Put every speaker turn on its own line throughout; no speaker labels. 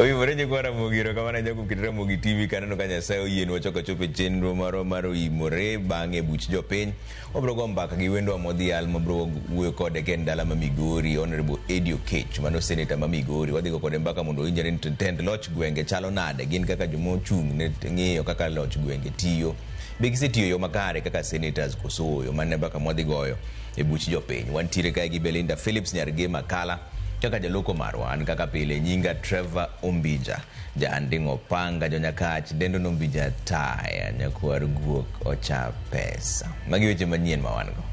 Oimore nyikwa Ramogi, erokamano ahinya kuom keto Ramogi TV kaneno ka Nyasaye oyienwa chako chopo e chenro marwa mar oimore bang'e buch jopiny. Wabiro go mbaka gi wendwa modhial mabiro wuoyo kode ka en dala ma Migori, Honorable Eddie Oketch, mano seneta ma Migori. Wadhi go kode mbaka mondo owinjre ni to tend loch gwenge chalo nade, gin kaka joma ochung' ne ng'iyo kaka loch gwenge tiyo. Be gisetiyo e yo makare kaka senators koso ooyo? Mano e mbaka mwadhi goyo e buch jopiny. Wantiere kae gi Belinda Phillips nyar Gema Kala kaka jaloko marwa. An kaka pile nyinga Trevor Ombija, ja anding'o panga jonyakach dendo nombija taya nyakwar guok ocha pesa. Magi weche manyien ma wan go.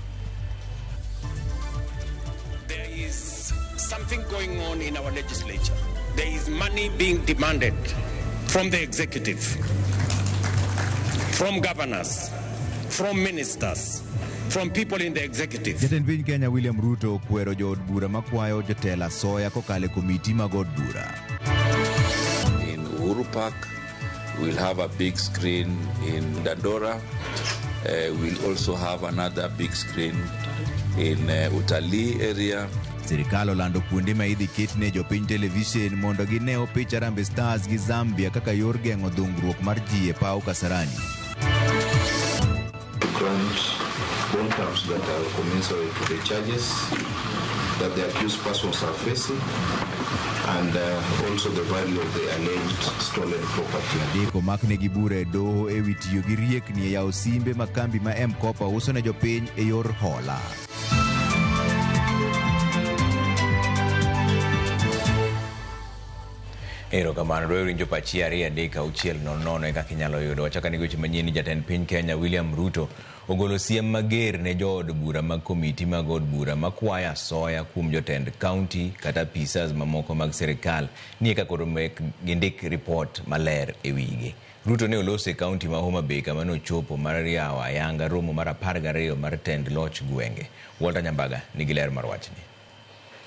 There is something going on in our legislature. There is money being demanded from the executive, from governors, from ministers, from people in the executive.
Jatend piny Kenya William Ruto okwero jood bura makwayo jotelo asoya kokalo e komiti mag od bura.
In Uhuru Park, we'll have a big screen in Dandora. We'll also have another big screen in Utalii area.
Sirikal olando kuonde ma idhi ketne jopiny televishen mondo gine opich Harambee Stars gi Zambia kaka yor geng'o dhungruok mar ji e paw Kasarani.
To grant bond terms that are commensurate to the charges that the accused persons are facing and also the value of the alleged stolen property.
Adek omaknegi bura e doho e wi tiyo gi riekni e yawo simbe ma kambi ma M-Kopa uso ne jopiny e yor hola.
Erokamano, dwa winjo pachi 2 3 6 0 0 e kaka inyalo yudo. Wachako ane gi weche manyien ni jatend piny Kenya William Ruto ogolo siem mager ne jood bura mag komiti mag od bura makwayo asoya kuom jotend kaunti kata apisas mamoko mag sirikal ni eka koro mek gindik ripot maler e wigi. Ruto ne oloso e kaunti ma Homa Bay kama nochopo mar yawo ayanga romo mar 12 mar tend loch gwenge. Walter Nyambaga nigi ler mar wachni.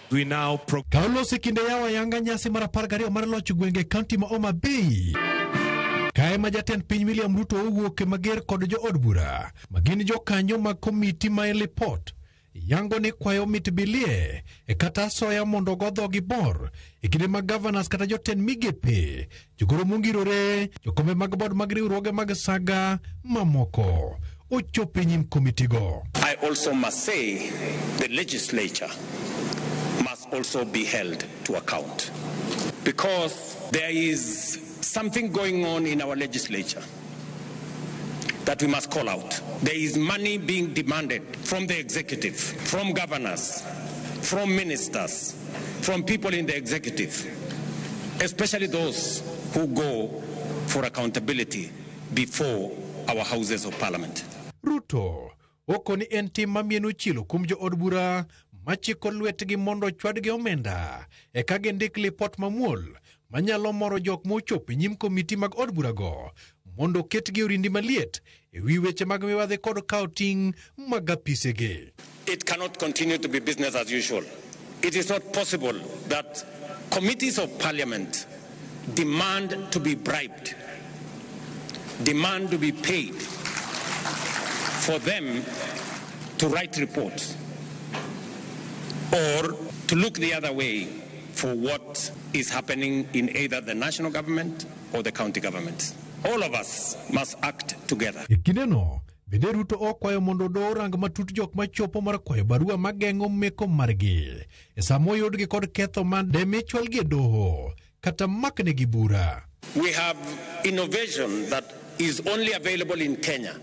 We now pro
Ka oloso e kinde yawo ayanga nyasi mar 12 mar loch gwenge e kaunti ma Homa Bay. Kae ma jatend piny William Ruto owuok e mager kod jood bura ma gin jokanyo mag komiti ma lipot yango ni kwayo mit bilie e kata asoya mondo ogo dhogi bor e kinde mag governors kata jotend migepe, jogoro mongirore, jokombe mag bod mag riwruoge mag saga mamoko ochopo e nyim komitigo.
I also must say the legislature must also be held to account because there is something going on in our legislature that we must call out. There is money being demanded from the executive, from governors, from ministers, from people in the executive, especially those who go for accountability before our houses of parliament.
Ruto okoni en tim mamieno chilo kuom jood bura machiko lwetgi mondo ochwadgi omenda eka gindik lipot mamuol manyalo moro jok mochopo e nyim komiti mag od burago mondo oketgi orindi maliet e wi weche mag mibadhi kod kawo ting' mag apisegi.
It cannot continue to be business as usual. It is not possible that committees of parliament demand to be bribed, demand to be paid for them to write reports or to look the other way for what is happening in either the national government or the county governments. All of us must act together.
E kindeno, bende Ruto okwayo mondo doho orang matut jok machopo mar kwayo barua mageng'o meko margi e sama oyudgi kod ketho ma demi chwalgi e doho kata maknegi bura.
We have innovation that is only available in Kenya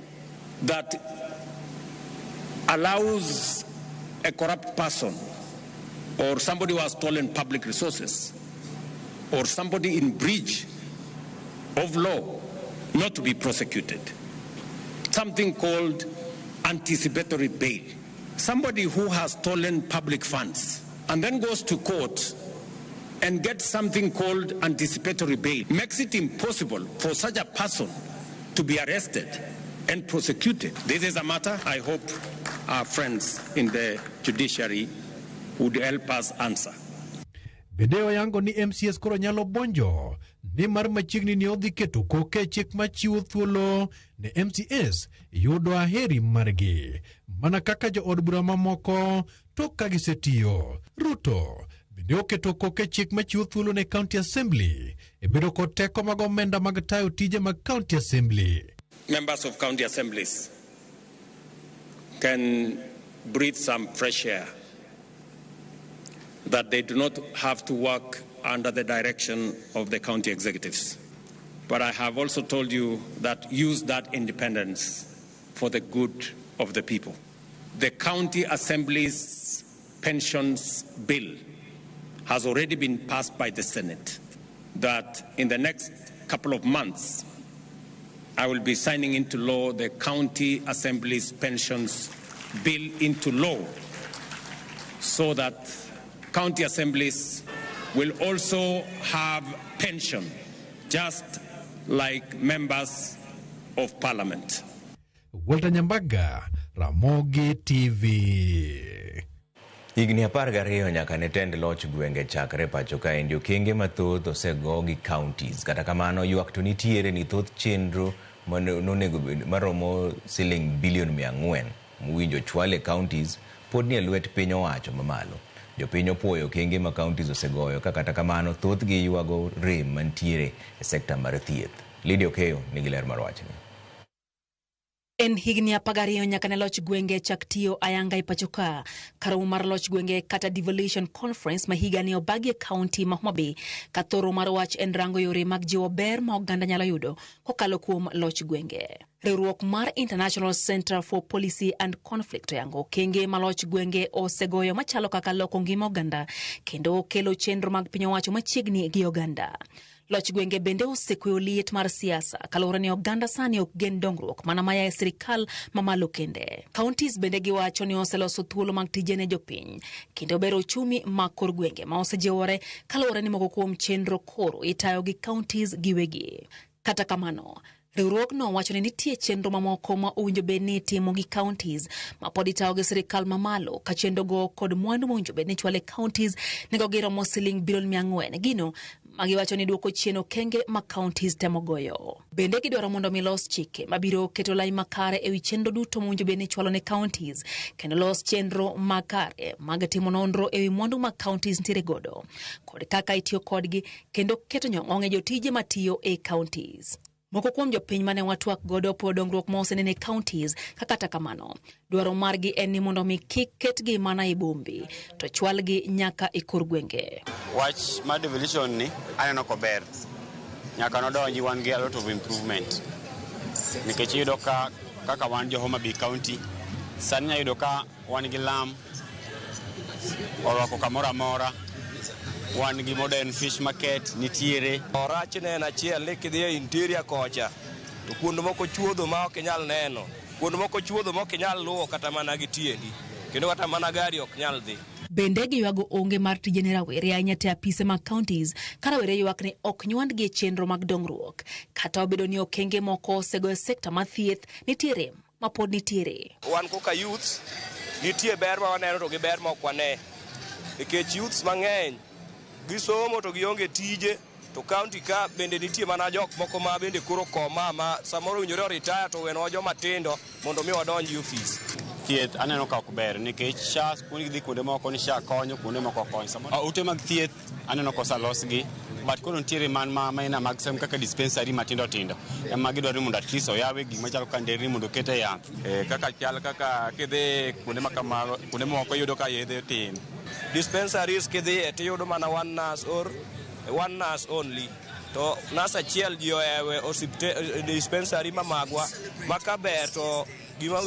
that allows a corrupt person or somebody who has stolen public resources or somebody in breach of law not to be prosecuted. Something called anticipatory bail. Somebody who has stolen public funds and then goes to court and gets something called anticipatory bail makes it impossible for such a person to be arrested and prosecuted. This is a matter I hope our friends in the judiciary would help us answer.
Bende oyango ni MCS koro nyalo bonjo nimar machiegni ni odhi keto koke chik machiwo thuolo ne MCS yudo aheri margi mana kaka jood bura mamoko tok ka gisetiyo. Ruto Bende oketo koke chik machiwo thuolo ne County Assembly e bedo kod teko mag omenda mag tayo tije mag County Assembly.
Members of county assemblies can breathe some fresh air, that they do not have to work under the direction of the county executives. But I have also told you that use that independence for the good of the people. The county assemblies pensions bill has already been passed by the Senate, that in the next couple of months, I will be signing into law the county assemblies pensions bill into law, so that county assemblies will also have pension, just like members of parliament.
Walter Nyambaga, Ramogi TV.
Higni 12 nyaka ne tend loch gwenge chakre pacho kaendi, okenge mathoth osego gi counties. Kata kamano, ywak to nitiere ni thoth chenro manonego maromo siling bilion 400 mowinjo chwal e counties pod nie lwet piny owacho mamalo. Jopiny opuoyo okenge ma counties osegoyo ka kata kamano thothgi ywago rem mantiere e sekta mar thieth. Lydia Okeyo nigi ler mar wachni.
En higni 12 nyaka ne loch gwenge chak tiyo ayanga e pacho ka. Karomo mar loch gwenge kata Devolution Conference ma higani obagi e kaunti ma Homa Bay, ka thoro mar wach en rango yore mag jiwo ber ma oganda nyalo yudo kokalo kuom loch gwenge. Riwruok mar International Center for Policy and Conflict oyango okenge ma loch gwenge osegoyo machalo kaka loko ngima oganda kendo kelo chenro mag piny owacho machiegni gi oganda. Loch gwenge bende osekweyo liet mar siasa kaluwore ni oganda sani ok gen dongruok mana maya e sirikal mamalo kende. Counties bende giwacho ni oseloso thuolo mag tije ne jopiny kendo bero uchumi ma kor gwenge ma osejiwore kaluwore ni moko kuom chenro koro itayo gi counties giwegi. Kata kamano, riwruogno wacho ni nitie chenro mamoko ma owinjo bed ni itimo gi counties ma pod itayo gi sirikal mamalo, ka chenrogo kod mwandu mowinjo bed ni ichwalo e counties nengogi romo siling bilion 400, gino magiwacho ni duoko chien okenge ma counties temo goyo. Bende gidwaro mondo mi los chike mabiro keto lai makare ewi chenro duto mowinjo bed ni ichwalo ne counties kendo los chenro makare mag timo nonro ewi mwandu ma counties nitiere godo kod kaka itiyo kodgi kendo keto nyong'ong' e jotije matiyo e counties. Moko kuom jopiny mane watwak godo opuoyo dongruok ma osenene e counties, ka kata kamano dwaro margi en ni mondo mi kik ketgi mana e bombe to chwalgi nyaka e kor gwenge.
Wach mar devolution ni aneno kober, nyaka nodonji wan gi a lot of improvement, nikech iyudo ka kaka wan jo Homa Bay County sani inya yudo ka wan gi lam orwako kamoro amora, wan gi modern fish market nitiere.
Rachne en achiel ni kidhi e interior kocha to kuond moko chuodho ma ok inyal neno, kuond moko chuodho ma ok inyal luwo kata mana gi tiendi, kendo kata mana gari ok nyal dhi.
Bende giywago onge mar tije ne rawere ahinya te apise mag counties, ka rawere ywak ni ok nywandgi e chenro mag dongruok. Kata obedo ni okenge moko osego e sekta mar thieth, nitie rem ma pod nitiere.
Wan kaka youths, nitie ber ma waneno to gi ber ma ok wane, nikech youths mang'eny gisomo to gionge tije, to county ka bende nitie mana jok moko ma bende koro koma ma samoro owinjore o retire to wenwa joma tindo mondo mi wadonj e ofis.
Thieth aneno ka ok ber nikech SHA kuonde gidhi kuonde moko ni SHA konyo, kuonde moko ok kony. Ute mag thieth aneno kosalosgi, but koro nitiere man ma maina mag sem kaka dispensary matindo tindo ema gidwaro ni mondo at least oyawe gik machalo kaka nderni mondo okete yath.
Kaka chal kaka kidhi kuonde ma kamago, kuonde moko iyudo ka yedhe tin. Dispensaries kidhiye tiyudo mana one nurse or one nurse only, to nurse achiel ji ohewe dispensary ma magwa ma ka ber to gima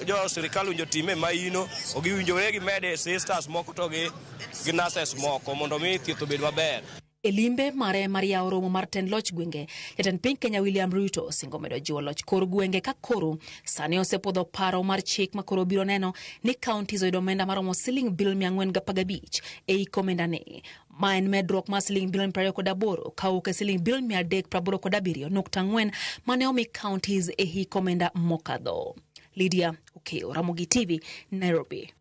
jo sirikal owinjo time maino giwinjore gimede sisters moko to gi nurses moko mondo mi thieth obed maber.
E limbe mare mar yawo romo mar tend loch gwenge, jatend piny Kenya William Ruto osingo medo jiwo loch kor gwenge ka koro sani osepwodho paro mar chik ma koro biro neno ni counties oyudo omenda maromo siling bilion 415 e hik omenda ni. Ma en medruok mar siling bilion 28 kawuok e siling bilion 387.4 mane omi counties e hik omenda mokadho. Lydia Okeyo, Ramogi TV, Nairobi.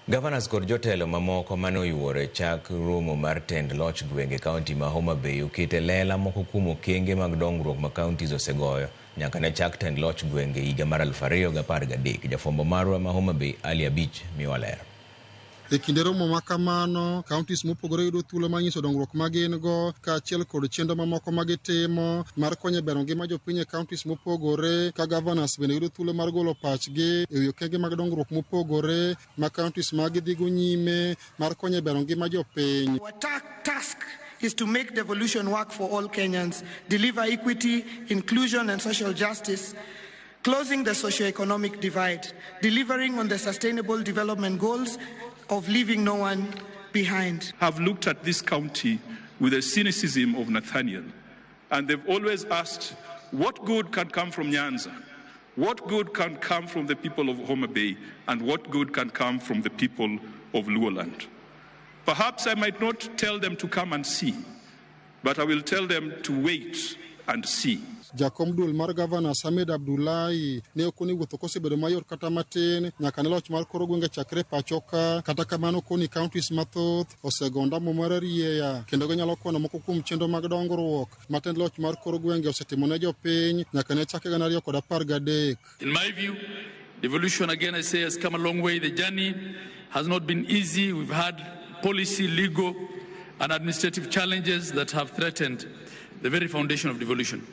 Governors kod jotelo mamoko mane oyuoro e chak romo mar tend loch gwenge kaunti ma Homa Bay oketo e lela moko kuom okenge mag dongruok ma counties osegoyo nyaka ne chak tend loch gwenge higa mar 2013. Jafwambo marwa ma Homa Bay Ali Abich miwa ler.
E kinde romo ma kamano, counties mopogore yudo thuolo mar nyiso dongruok ma gin go kaachiel kod chenro mamoko ma gitimo mar konyo e bero ngima jopiny e counties mopogore, ka governors bende yudo thuolo mar golo pachgi e wi okenge mag dongruok mopogore ma counties mag dhigo nyime mar konyo e bero ngima jopiny.
Our task is to make devolution work for all Kenyans, deliver equity, inclusion and social justice, closing the socio-economic divide, delivering on the sustainable development goals of leaving no one behind.
Have looked at this county with the cynicism of Nathaniel, and they've always asked, what good can come from Nyanza? What good can come from the people of Homa Bay? And what good can come from the people of Luoland? Perhaps I might not tell them to come and see, but I will tell them to wait and see.
Jakom duol mar gavana Samed Abdullahi ne okoni wuotho kosebedo mayot kata matin nyaka ne loch mar kor gwenge chakre pacho ka. Kata kamano koni counties mathoth osego ondamo mar arieya kendo ginyalo kwano moko kuom chenro mag dongruok ma tend loch mar kor gwenge osetimo ne jopiny nyaka ne chake 2013.
In my view, devolution, again I say, has come a long way. The journey has not been easy. We've had policy, legal and administrative challenges that have threatened the very foundation of devolution.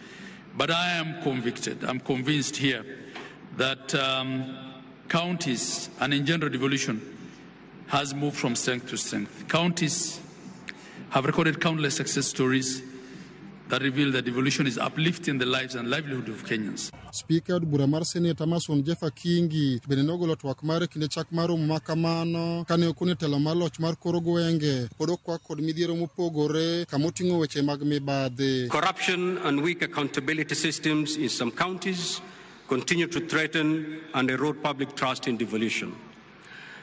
But I am convicted, I'm convinced here that counties and in general devolution has moved from strength to strength. Counties have recorded countless success stories that reveal that devolution is uplifting the lives and livelihood of Kenyans.
Spika od bura mar Senate Amason Jeffa Kingi bende nogolo twak mare kinde chak mar romo ma kamano kane okoni telo mar loch mar kor gwenge pod okwak kod midhiero mopogore kamoting'o weche mag mibadhi.
Corruption and weak accountability systems in some counties continue to threaten and erode public trust in devolution.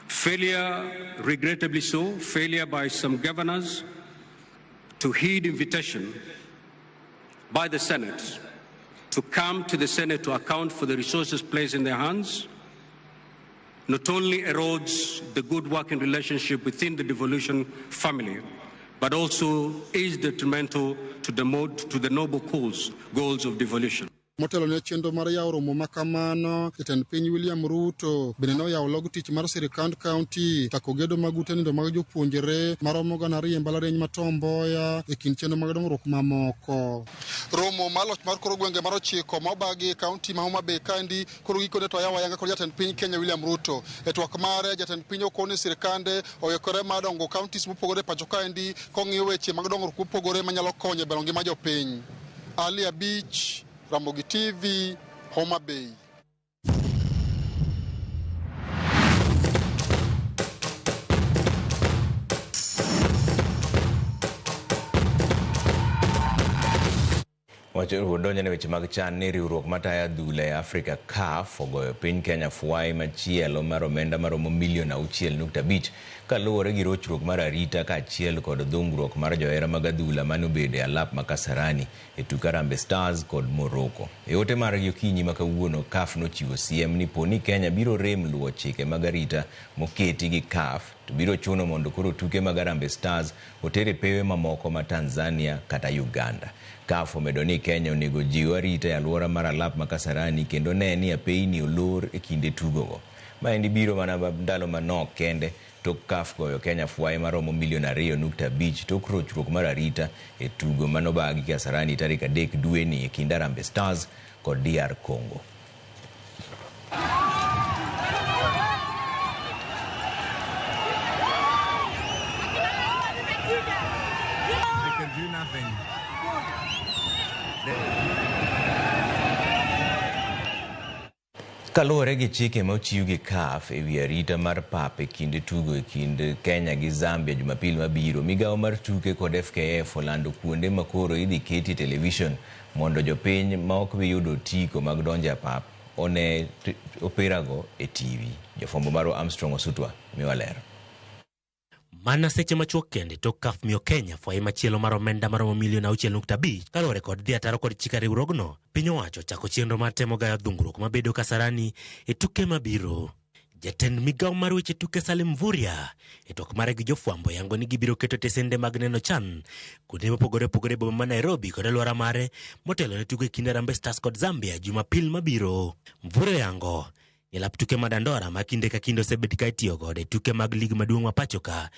Failure, regrettably so, failure by some governors to heed invitation by the Senate to come to the Senate to account for the resources placed in their hands, not only erodes the good working relationship within the devolution family, but also is detrimental to the noble goals of devolution.
Motelo ne chenro mar yawo romo ma kamano, jatend piny William Ruto bende noyawo log tich mar sirikand kaunti chako gedo mag ute nindo mag jopuonjre maromo 2,000 e mbalariany ma Tom Mboya e kind chenro mag dongruok mamoko. Romo mar loch mar kor gwenge mar 9 ma obagi e kaunti ma Homa Bay kaendi koro gikone to oyawo ayanga kod jatend piny Kenya William Ruto. E twak mare jatend piny okone sirikande oikore mar dongo counties mopogore pacho kaendi kong'iyo weche mag dongruok mopogore manyalo konyo e bero ngima jopiny. Ali Abich, Ramogi TV, Homa Bay.
Wacho donjo ne weche mag chan ni riwruok matayo adhula e Afrika CAF ogoyo piny Kenya fwai machielo mar omenda maromo milion 6.5 kaluwore gi rochruok mar arita kaachiel kod dhungruok mar johera mag adhula mane obedo e alap ma Kasarani e tuk Harambee Stars kod Morocco. E ote margi okinyi ma kawuono, CAF nochiwo siem ni poni Kenya biro rem luwo chike mag arita moketi gi CAF to biro chuno mondo koro tuke mag Harambee Stars oter e pewe mamoko ma Tanzania kata Uganda. CAF omedo ni Kenya onego jiw arita e alwora mar alap ma Kasarani kendo ne ni apeyni olor e kinde tugogo. Maendi biro mana ndalo manok kende tok CAF goyo Kenya fwai maromo milion 2.5 tok rochruok mar arita e tugo manobagi Kasarani tarik 3 dweni e kind Harambee Stars kod DR Congo.
They can do nothing.
Kaluwore gi chike ma ochiw gi CAF e wi arita mar pap e kinde tugo e kind Kenya gi Zambia Jumapil mabiro, migawo mar tuke kod FKF olando kuonde ma koro idhi ketie television mondo jopiny ma ok bi yudo otiko mag donjo e pap one opirago e TV. Jafwambo marwa Armstrong Osutwa miwa ler.
Mana seche machuok kende tok CAF miyo Kenya fwai machielo mar omenda maromo milion 6.5 kaluwore kod dhi ataro kod chike riwruogno, piny owacho chako chenro mar temo gayo dhungruok mabedo Kasarani e tuke mabiro. Jatend migawo mar weche tuke Salim Mvurya e twak mare gi jofwambo yango ni gibiro keto tesende mag neno chan kuonde mopogore opogore e boma ma Nairobi kod alwora mare motelo ne tugo e kind Harambee Stars kod Zambia Jumapil mabiro. Mvurya yango E lap tuke ma Dandora ma kinde ka kinde osebed ka itiyo godo e tuke mag lig maduong' ma pacho ka,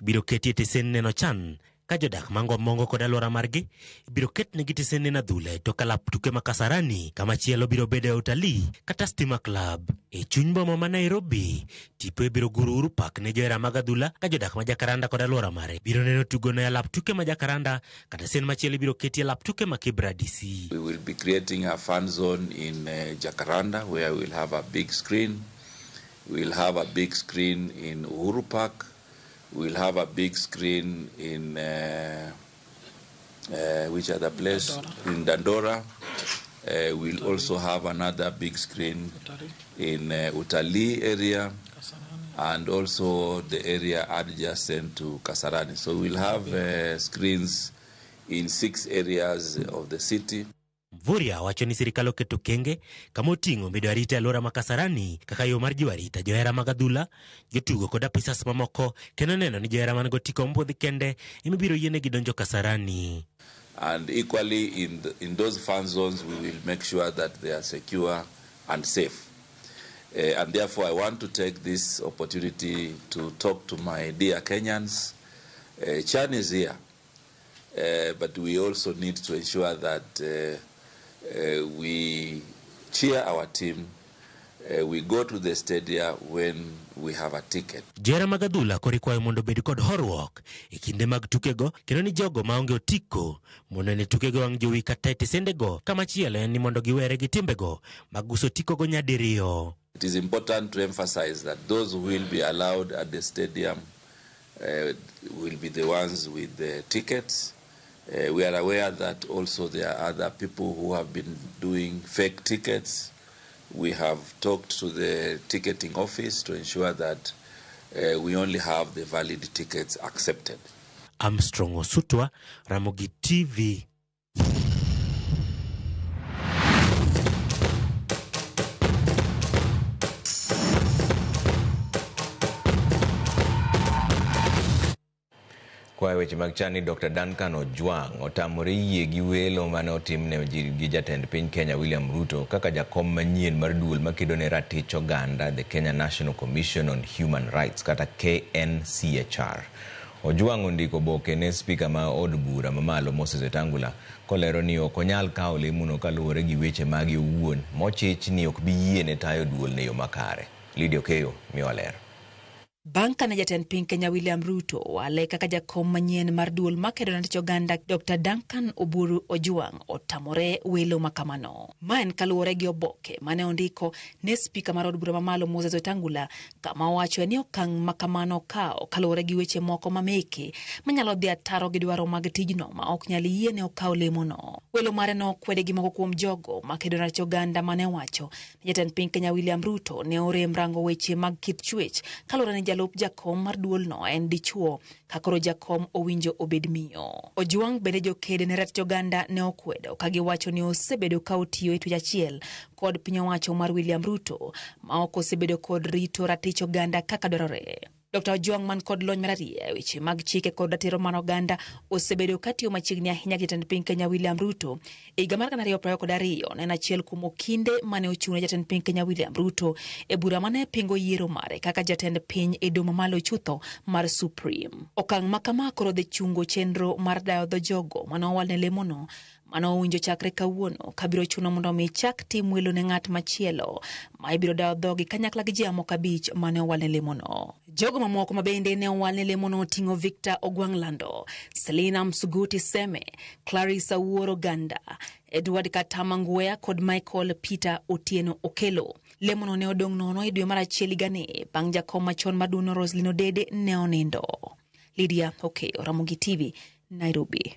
ibiro ketie tesen neno chan ka jodak mango mongo kod alwora margi ibiro ketnegi tesen neno adhula e tok alap tuke ma Kasarani, kama chielo biro bedo e Utalii kata Stima Club. E chuny boma ma Nairobi, tipo ibiro guro Uhuru Park ne johera mag adhula ka jodak ma Jakaranda kod alwora mare biro neno tugono e alap tuke ma Jakaranda kata sen machielo ibiro ketie alap tuke ma Kibra DC.
We will be creating a fan zone in Jacaranda where we'll have a big screen. We'll have a big screen in Uhuru Park. We'll have a big screen in which other place?
Dandora.
In Dandora. We'll also have another big screen in Utalii area and also the area adjacent to Kasarani. So we'll have screens in 6 areas of the city.
Mvurya wacho ni sirikal oketo kenge kama oting'o medo arita e alwora ma Kasarani kaka yo mar jiwo arita johera mag adhula, jotugo kod apisas mamoko kendo neno ni johera man gotiko mopuodhi kende ema ibiro yienegi donjo Kasarani.
And equally in those fan zones, we will make sure that they are secure and safe. And therefore, I want to take this opportunity to talk to my dear Kenyans. Chan is here, but we also need to ensure that we cheer our team. We go to the stadium when we have a ticket.
Johera mag adhula koro ikwayo mondo obed kod horuok e kinde mag tukego kendo ni jogo maonge otiko mondo one tukego wang' jowi kata e tesendego kamachielo en ni mondo giwere gi timbego mag uso otikogo nyadiriyo.
It is important to emphasize that those who will be allowed at the stadium will be the ones with the tickets. We are aware that also there are other people who have been doing fake tickets. We have talked to the ticketing office to ensure that we only have the valid tickets accepted.
Armstrong Osutwa, Ramogi TV.
Kwa weche mag chan ni Dr. Duncan Ojwang otamore yie gi welo mane otimne gi jatend piny Kenya William Ruto kaka jakom manyien mar duol makedo ne ratich oganda, the Kenya National Commission on Human Rights kata KNCHR. Ojwang ondiko oboke ne spika ma od bura mamalo Moses Wetangula kolero ni ok onyal kawo lemono kaluwore gi weche mage owuon mochich ni ok bi yiene tayo duol ne yo makare. Lydia Okeyo miwa ler.
Bang' kane jatend piny Kenya William Ruto owale kaka jakom manyien mar duol makedo ne ratich oganda, Dr. Duncan Oburu Ojwang otamore welo makamano. Ma en kaluwore gi oboke mane ondiko ne spika mar od bura mamalo Moses Wetangula kama owacho ni okang' makamano okawo kaluwore gi weche moko mameke manyalo dhi ataro gi dwaro mag tijno ma ok nyal yiene okaw lemono. Welo mare nokwede gi moko kuom jogo makedo ne ratich oganda mane owacho ni jatend piny Kenya William Ruto ne orem rango weche mag kit chwech kaluwore ni jalup jakom mar duolno en dichuo ka koro jakom owinjo obed miyo. Ojwang bende jokede ne ratich oganda ne okwedo ka giwacho ni osebedo ka otiyo e twech achiel kod piny owacho mar William Ruto ma ok osebedo kod rito ratich oganda kaka dwarore. Dr. Ojwang man kod lony mararieya e weche mag chike kod ratiro mar oganda osebedo katiyo machiegni ahinya gi jatend piny Kenya William Ruto. E higa mar 2022 ne en achiel kuom okinde mane ochung' ne jatend piny Kenya William Ruto e bura mane pingo yiero mare kaka jatend piny e domo malo chutho mar Supreme. Okang' ma kama koro dhi chungo chenro mar dayo dho jogo mane owal ne lemono mane owinjo chakre kawuono kabiro chuno mondo mi chak tim welo ne ng'at machielo ma ibiro dayo dhogi kanyakla gi ji moko 5 mane owal ne lemono. Jogo mamoko ma bende ne owal ne lemono oting'o Victor Ogwang' Lando, Selina Msuguti Seme, Clarissa Wuoro Ganda, Edward Katama Ngwea kod Michael Peter Otieno Okelo. Lemono ne odong' nono e dwe mar achiel higani bang' jakom machon mar duono Roselyn Odede ne onindo. Lydia Okeyo, Ramogi TV, Nairobi.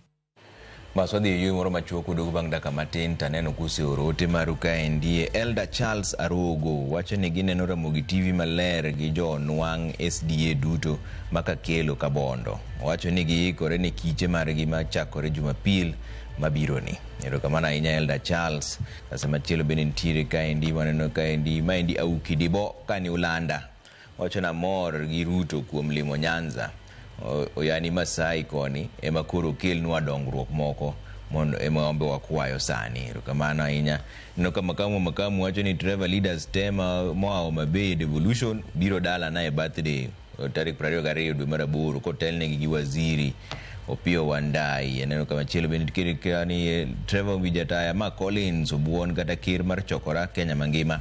Bas wadhi e yueyo moro machuok uduogo bang' dakika matin taneno kuseoro ote maru kaendi. Elder Charles Arogo wacho ni gineno Ramogi TV maler gi jo nwang' SDA duto ma Kakelo Kabondo. Owacho ni giikore ne kiche margi machakore Jumapil mabironi. Erokamano ahinya Elder Charles. Kase machielo bende nitiere kaendi waneno kaendi maendi Auki Dibo kani Ulanda. Wacho ni amor gi Ruto kuom limo Nyanza. Oyani Masai koni ema koro okelnwa dongruok moko Mondo ema wambe wakwayo sani. Erokamano ahinya. Ineno ka makamu wa makamu wacho ni Trevor leaders te ma moa Homa Bay devolution biro dalana e birthday tarik 22 dwe mar aboro kotelnegi gi waziri Opiyo Wandayi. Aneno ka machielo bende nitiere ka ni Trevor Ombija Taya ma Collins Obuon kata ker mar chokora Kenya mangima.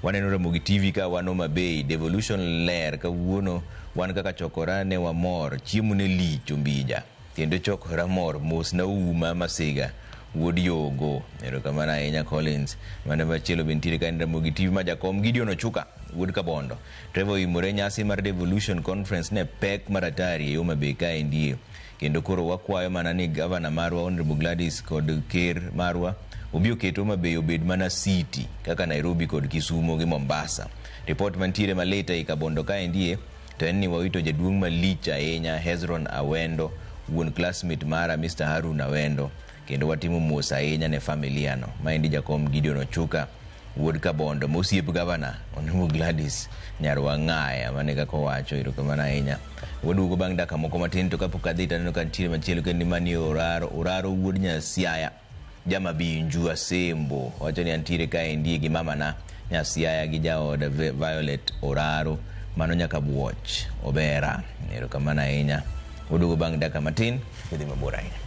Waneno Ramogi TV ka wan Homa Bay devolution ler kawuono wan kaka chokora ne wamor chiemo ne lich Ombija. Kendo chokora mor mos na uma Masiga wuod Yogo. Erokamano ahinya Collins. Mano machielo be nitiere ka en Ramogi TV ma jakom Gideon Ochuka wuod Kabondo. Trevor oimore nyasi mar Devolution Conference ne pek mar atari e Homa Bay kaendie. Kendo koro wakwayo mana ni gavana marwa Honorable Gladys kod ker marwa obi oket Homa Bay obed mana city kaka Nairobi kod Kisumo gi Mombasa. Report mantiere malit ei Kabondo kaendie to en ni wawito jaduong' malich ahinya Hezron Awendo, wuon classmate mara Mr. Harun Awendo, kendo watimo mos ahinya ne familia no. Maendi jakom Gideon Ochuka wuod Kabondo mosiep gavana Honorable Gladys nyar Wang'aya, mane kaka owacho. Erokamano ahinya. Waduogo bang' dakika moko matin to kapok adhi to aneno ka nitiere machielo kendo mani Oraro, Oraro wuod Nyasiaya Jamabinju Asembo wacho ni antiere kaendi gi mamana Nyasiaya gi jaoda Violet Oraro mano nyaka buoch Obera. Erokamano ahinya. Waduogo bang' dakika matin kidhi mabor ahinya.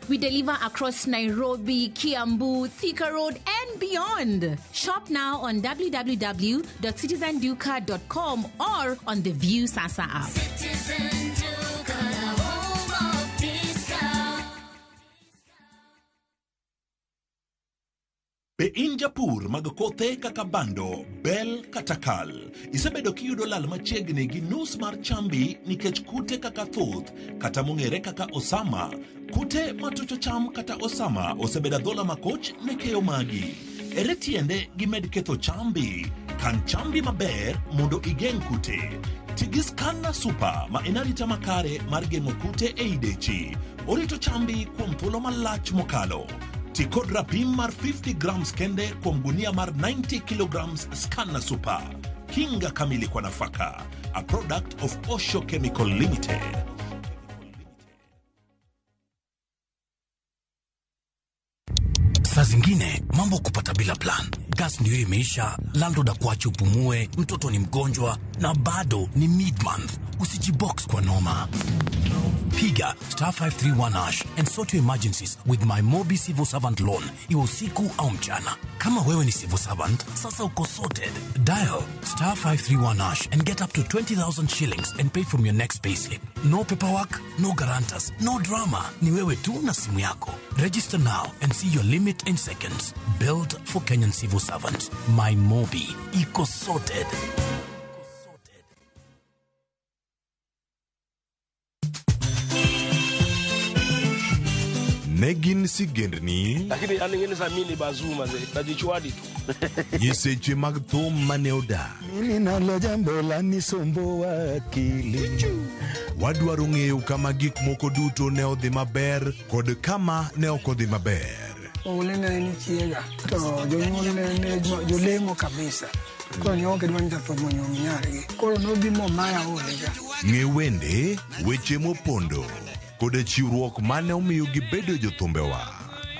We deliver across Nairobi, Kiambu, Thika Road, and beyond. Shop now on www.citizenduka.com or on the View Sasa app.
Citizen Duka, the home of discount.
Be in japur mag kothe kaka bando, bel kata kal? Isebedo kiyudo lal machiegni gi nus mar chambi nikech kute kaka thuth kata mong'ere kaka osama. Kute matucho cham kata osama osebedo adhola makoch ne keyo magi. Ere tiende gimed ketho chambi? Kan chambi maber mondo igeng' kute. Ti gi Scanner Super ma en arita makare mar geng'o kute ei dechi. Orito chambi kuom thuolo malach mokalo. Ti kod rapim mar 50 grams kende kuom gunia mar 90 kilograms Scanner Super. Kinga kamili kwa nafaka. A product of Osho Chemical Limited.
Saa zingine mambo kupata bila plan. Gas ndio imeisha, landlord akuache upumue, mtoto ni mgonjwa na bado ni mid month. Usijibox kwa noma. Piga star 531 hash and sort your emergencies with my Mobi Civil Servant Loan, iwe usiku au mchana. Kama wewe ni civil servant, sasa uko sorted. Dial star 531 hash and get up to 20,000 shillings and pay from your next payslip. No paperwork, no guarantors, no drama. Ni wewe tu na simu yako. Register now and see your limit in seconds. Built for Kenyan civil servants. My Mobi. Iko sorted.
Ne gin sigendni
Lakini an ing'eni sa mini bazuma ze najichwadi tu.
nyiseche mag thum mane odak.
Mimi nalo jambo la nisumbuwa akili.
Wadwaro ng'eyo kama gik moko duto ne odhi maber kod kama ne ok odhi maber.
Ole ne en chiega to jonyuol ne ne jolemo kabisa. Koro ne ok gidwa ni jathum onyuom nyargi. Koro nobi momaya ole ga.
Ng'e wende, weche mopondo kod chiwruok mane omiyo gibedo jothumbewa.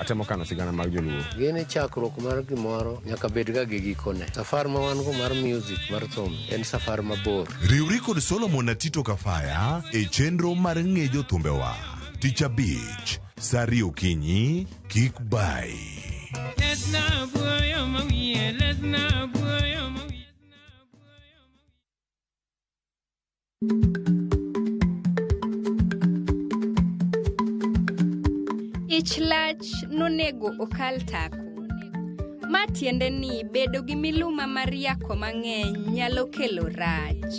Atemo kano sigana mag joluo.
Gini chakruok mar gimoro nyaka bed ga gi gikone. Safar ma wan go mar music mar thum en safar mabor.
Riwri kod Solomon Atito Kafaya e chenro mar ng'e jothumbewa. Tich abich, sa ariyo okinyi, kik bai.
Ich lach nonego okal tako. Ma tiende ni bedo gi miluma mar yako mang'eny nyalo kelo rach.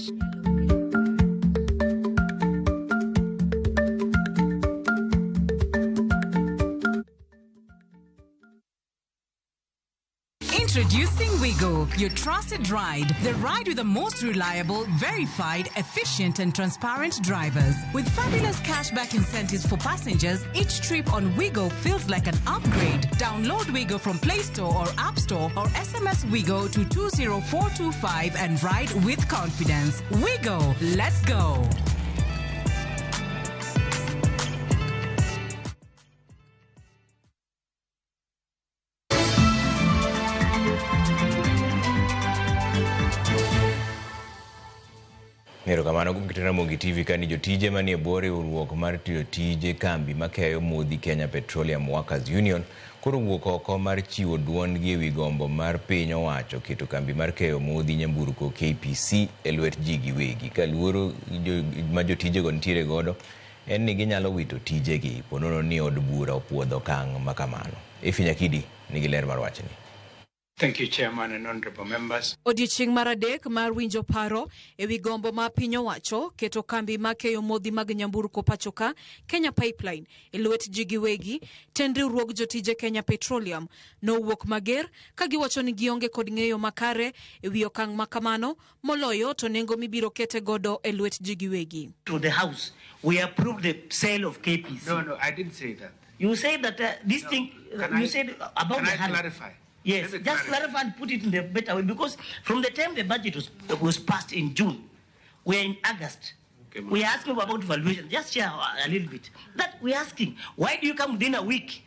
Introducing Wigo,
your trusted ride. The ride with the most reliable, verified, efficient, and transparent drivers. With fabulous cashback incentives for passengers, each trip on Wigo feels like an upgrade. Download Wigo from Play Store or App Store or SMS Wigo to 20425 and ride with confidence. Wigo, let's go.
Erokamano kuom keto Ramogi TV kani jotije manie bwo riwruok mar tiyo tije kambi makeyo modhi Kenya Petroleum Workers Union koro wuok oko mar chiwo duondgi ewi gombo mar piny owacho keto kambi mar keyo modhi nyamburko KPC e lwet ji giwegi. Ka luoro ma jotijego nitiere godo en ni ginyalo wito tijegi ponono ni od bura opuodho okang' ma kamano. Efi Nyakidi nigi ler mar wachni.
Thank you, Chairman and honorable members.
Odiechieng' mar adek mar winjo paro ewi gombo ma piny owacho keto kambi ma keyo modhi mag nyamburko pachoka Kenya Pipeline e lwet ji giwegi, tend riwruog jotije Kenya Petroleum nowuok mager ka giwacho ni gionge kod ng'eyo makare ewi okang' ma kamano moloyo to nengo mibiro kete godo e lwet ji giwegi.
To the House, we approved the sale of KPC.
No, no, I didn't say that.
You said that this
No.
thing,
Can
you
I-
said about
can
the
I
hand.
clarify?
Yes,
Let me
just clarify and put it in the better way, because from the time the budget was passed in June, we are in August.
Okay, ma'am.
We are asking about valuation. Just share a little bit. That we are asking, why do you come within a week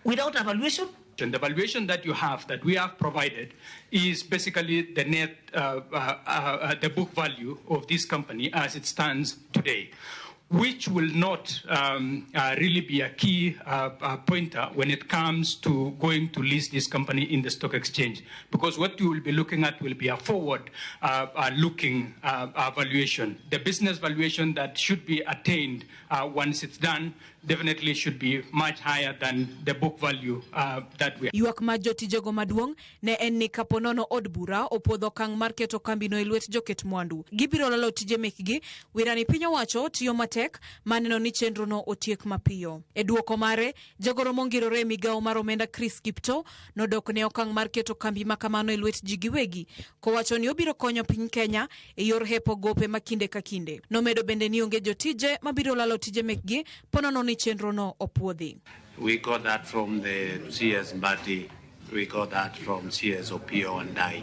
without evaluation?
And the valuation that you have, that we have provided, is basically the net, the book value of this company as it stands today, which will not really be a key pointer when it comes to going to list this company in the stock exchange, because what you will be looking at will be a forward-looking valuation. The business valuation that should be attained once it's done definitely should be much higher than the book value that we have.
Ywak mar jotijego maduong' ne en ni kapo nono od bura opuodho okang' mar keto kambino e lwet joket mwandu. Gibiro lalo tije mekgi, wirani piny owacho tiyo matek maneno ni chenrono otiek mapiyo. E duoko mare, jagoro mongirore e migawo mar omenda Chris Kiptoo nodok ne okang' mar keto kambi ma kamano e lwet ji giwegi, kowacho ni obiro konyo piny Kenya e yor hepo gope ma kinde ka kinde. Nomedo bende ni onge jotije mabiro lalo tije mekgi ponono ni chenrono opuodhi.
We got that from the CS Mbadi, we got that from CS Opiyo Wandayi.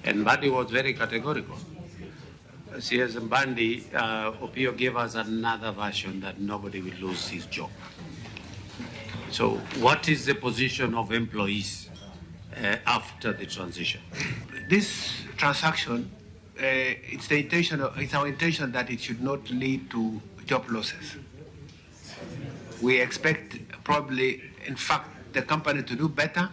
And Mbadi was very categorical. CS Mbadi, Opiyo gave us another version that nobody will lose his job. So what is the position of employees after the transition?
This transaction, it's the intention, of, it's our intention that it should not lead to job losses. We expect probably, in fact, the company to do better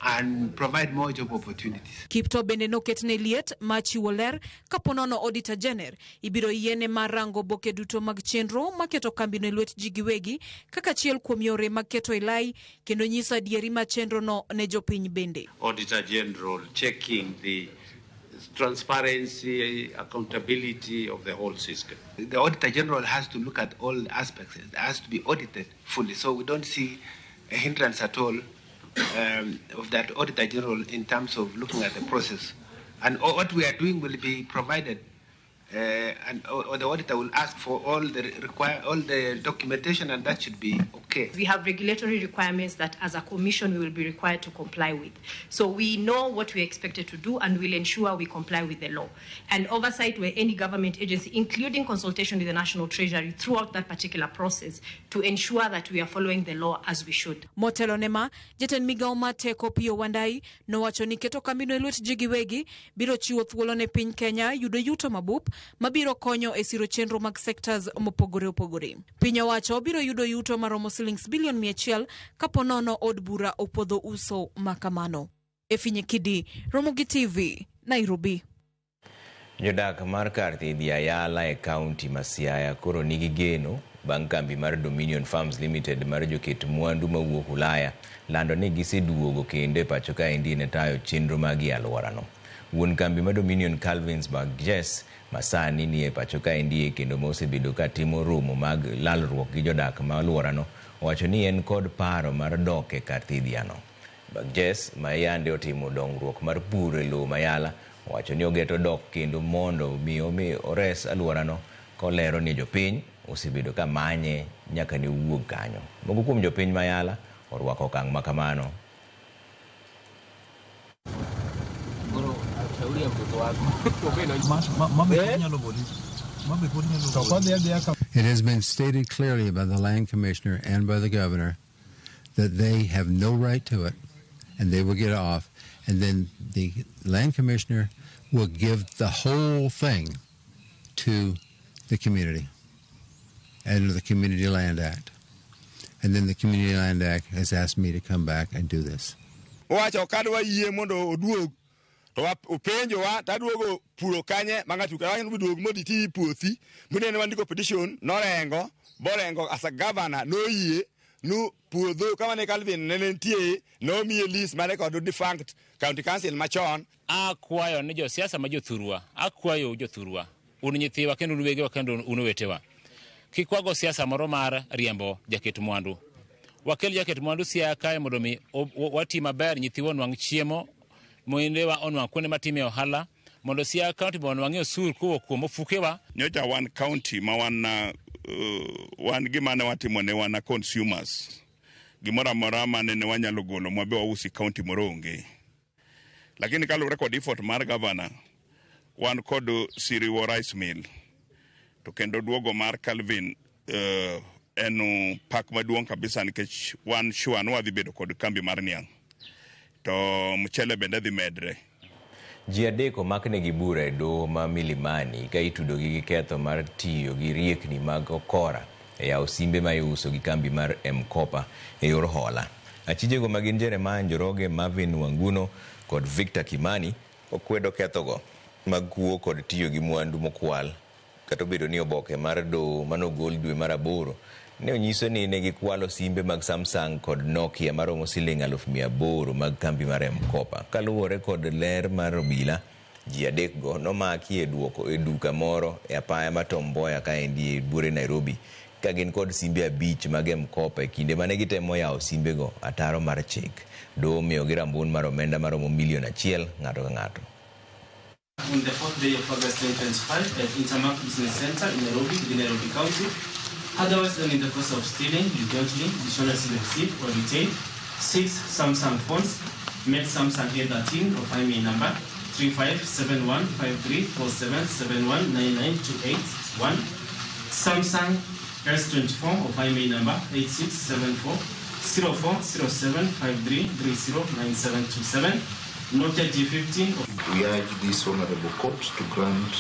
and provide more job opportunities.
Kiptoo bende noketne liet mar chiwo ler kapo nono Auditor General ibiro yiene mar rango oboke duto mag chenro maketo kambino e lwet ji giwegi kaka achiel kuom yore mag keto e lai kendo nyiso adieri mar chenrono ne jopiny bende.
Auditor General checking the transparency, accountability of the whole system.
The Auditor General has to look at all aspects. It has to be audited fully. So we don't see a hindrance at all of that Auditor General in terms of looking at the process. And what we are doing will be provided, and or the auditor will ask for all the require all the documentation, and that should be okay.
We have regulatory requirements that as a commission we will be required to comply with. So we know what we are expected to do, and we'll ensure we comply with the law. And oversight where any government agency, including consultation with the National Treasury throughout that particular process, to ensure that we are following the law as we should.
Motelo ne ma, jatend migawo mar teko Opiyo Wandayi nowacho ni keto kambino e lwet ji giwegi biro chiwo thuolo ne piny Kenya yudo yuto mabup mabiro konyo e siro chenro mag sectors mopogore opogore. Piny owacho biro yudo yuto maromo silings bilion 100 kapo nono od bura opuodho uso makamano. Efi Nyakidi, Ramogi TV, Nairobi.
Jodak mar kar thieth Yayala e kaunti ma Siaya koro nigi geno bang' kambi mar Dominion Farms Limited mar joket mwandu mawuok Ulaya lando ni giseduogo kendo e pacho kaendi ne tayo chenro magi e alworano. Wuon kambi mar Dominion Calvins Burgess masani ni e pacho kaendi kendo ma osebedo ka timo romo mag lalruok gi jodak ma alworano owacho ni en kod paro mar dok e kar thidhiano. Bagjes ma yande otimo dongruok mar pur e lowo mayala owacho ni ogeto dok kendo mondo mi omi ores alworano kolero ni jopiny osebedo ka manye nyaka ne owuog kanyo. Moko kuom jopiny mayala orwako okang' ma kamano.
It has been stated clearly by the land commissioner and by the governor that they have no right to it and they will get off. And then the land commissioner will give the whole thing to the community under the Community Land Act. And then the Community Land Act has asked me to come back and do this.
Owacho kadwa yie mondo oduog to openjowa taduogo puro kanye ma ng'ato kawacho ni duog mondo iti puothi minene wandiko petition norengo borengo as a governor noyie nu puodho kama ne Calvin ne nitie nomiye lease mare kod defunct county council machon.
Akwayo ni josiasa ma jothurwa, akwayo jothurwa, un nyithiwa kendo un wegewa kendo un owetewa. Kik wago siasa moro mar riembo jaket mwandu. Wakel jaket mwandu Siaya kae mondo mi wati maber, nyithiwa onwang' chiemo, moindewa onwang' kuonde matime ohala, mondo Siaya County be onwang'ie osuru kowuok kuom ofukewa.
Nyocha wan county ma wan wan gima ne watimo ne wan consumers. Gimoro amora mane ne wanyalo golo mwabe wausi county moro onge. Lakini kaluwore kod effort mar governor, wan kod Siriwo Rice Mill. To kendo duogo mar Calvin en pak maduong' kabisa nikech wan sure ni wadhi bedo kod kambi mar niang'. To mchele bende dhi medre.
Ji adek omaknegi bura e doho ma Milimani ka itudogi gi ketho mar tiyo gi riekni mag okora e yawo simbe ma iuso gi kambi mar M-Kopa e yor hola. Achijego ma gin Jeremiah Njoroge, Marvin Wanguno kod Victor Kimani okwedo kethogo mag kuo kod tiyo gi mwandu mokwal kata obedo ni oboke mar doho manogol dwe mar 8 ne onyiso ni ne gikwalo simbe mag Samsung kod Nokia maromo siling 800,000 mag kambi mar M-Kopa. Kaluwore kod ler mar obila, ji adekgo nomaki e duoko e duka moro e apaya ma Tom Mboya kaendi e buore Nairobi ka gin kod simbe 5 mag M-Kopa e kinde mane gitemo yawo simbego ataro mar chik. Doho omiyogi rambun mar omenda maromo milion 1 ng'ato ka ng'ato.
On the 4th day of August 2025 at Intermark Business Center in Nairobi, within Nairobi County, otherwise than in the course of stealing, jointly, dishonestly received or retained 6 Samsung phones, made Samsung A13 of IMEI number 35715347719928 1, Samsung S24 of IMEI number 8674040753309727, Nokia G15.
We urge this honorable court to grant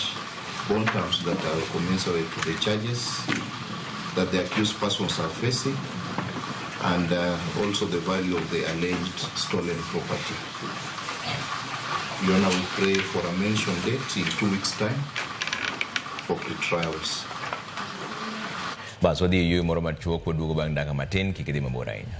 bond terms that are commensurate to the charges that the accused persons are facing and also the value of the alleged stolen property. Your Honor, we pray for a mention date in 2 weeks' time for pre-trials.
Bas wadhi e yueyo moro machuok waduogo bang' dakika matin kik idhi mabor ahinya.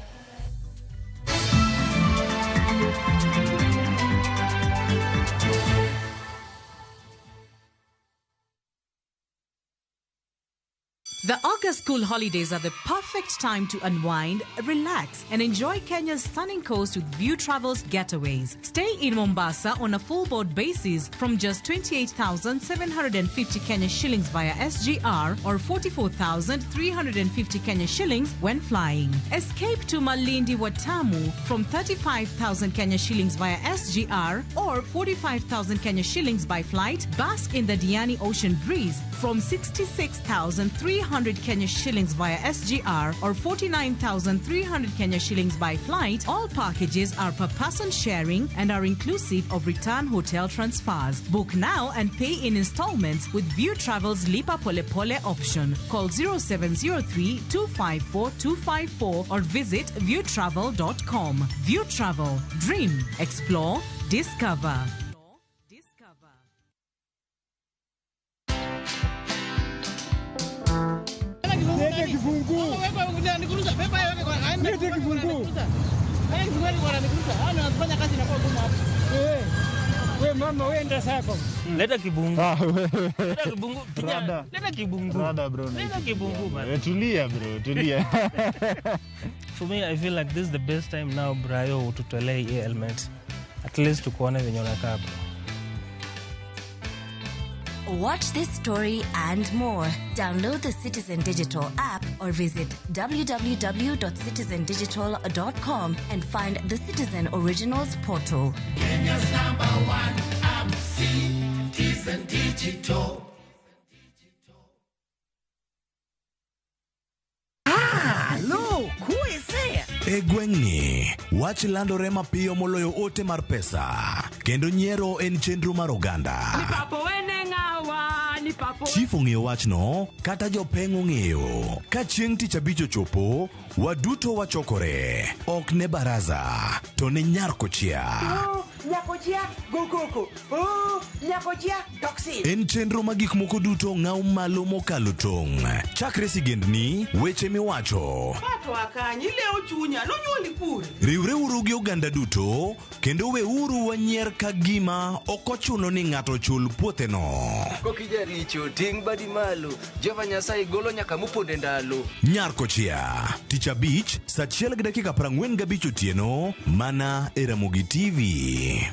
The August school holidays are the perfect time to unwind, relax, and enjoy Kenya's stunning coast with View Travels getaways. Stay in Mombasa on a full board basis from just 28,750 Kenya shillings via SGR or 44,350 Kenya shillings when flying. Escape to Malindi Watamu from 35,000 Kenya shillings via SGR or 45,000 Kenya shillings by flight. Bask in the Diani Ocean breeze from 66,300 Kenya shillings via SGR or 49,300 Kenya shillings by flight. All packages are per person sharing and are inclusive of return hotel transfers. Book now and pay in installments with View Travel's Lipa Pole Pole option. Call 0703 254 254 or visit viewtravel.com. View Travel. Dream, explore, discover.
Lete kifunguu. Lete kifunguu. We mama wenda sako.
Leta kibungu. Leta kibungu. Kijana, leta kibungu.
Rada bro.
Leta kibungu man.
Tulia bro, tulia.
For me I feel like this is the best time now Brayo ututolee hii helmet. At least tukuone venye unakaa bro.
Watch this story and more. Download the Citizen Digital app or visit www.citizendigital.com and find the Citizen Originals portal.
Kenya's number one app, Citizen Digital.
Ah, look, who is there?
E gweng'ni, wach landore mapiyo moloyo ote mar pesa kendo nyiero en chenro mar oganda. Chief ong'eyo wachno kata jopeng' ong'eyo. Ka chieng' tich abich ochopo, waduto wachokore. Ok ne baraza, to ne nyar kochia. En chenro ma gik moko duto ng'aw malo mokalo tong'. Chakre sigendni, weche miwacho. Riwreuru gi oganda duto, kendo weuru wanyier ka gima ok ochuno ni ng'ato chul puotheno.
Kokijaricho ting' badi malo, Jehova Nyasaye golo nyaka moponde ndalo.
Nyar kochia, tich abich, saa 1:45 otieno, mana e Ramogi TV.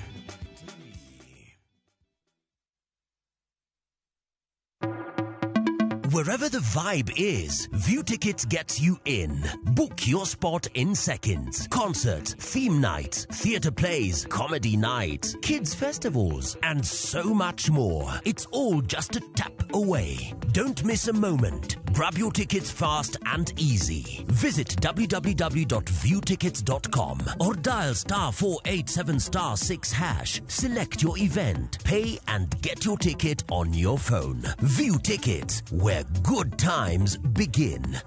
Wherever the vibe is, View Tickets gets you in. Book your spot in seconds. Concerts, theme nights, theatre plays, comedy nights, kids festivals, and so much more. It's all just a tap away. Don't miss a moment. Grab your tickets fast and easy. Visit www.viewtickets.com or dial *487*6#. Select your event, pay and get your ticket on your phone. View Tickets, where good times begin.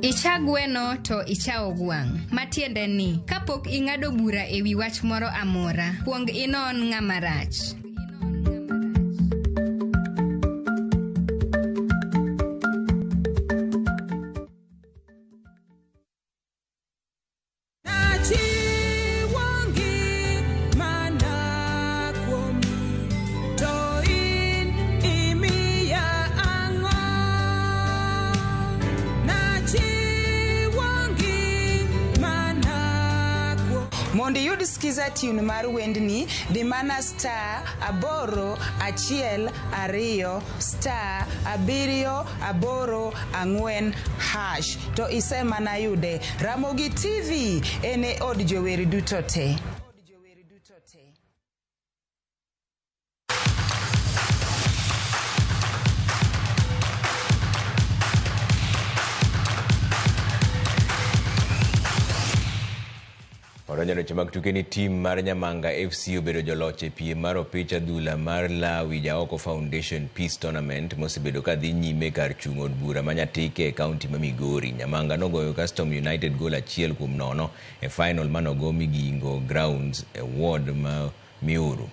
Icha gweno to ichawo gwang'. Matiende ni, kapok ing'ado bura e wi wach moro amora, kuong inon ng'ama rach.
Mondo iyud skiza tune mar wendni, di mana *8 1 2 *7 8 4 hash to isemana yude. Ramogi TV en e od jower duto te.
Odonjo weche mag tuke ni tim mar Nyamanga FC obedo joloch e piem mar opich adhula mar Lawi Jaoko Foundation Peace Tournament mosebedo ka dhi nyime kar chung' od bura ma Nyatike e kaunti ma Migori. Nyamanga nogoyo Custom United gol 1-0 e final manogo Migingo Grounds e ward ma Miuru.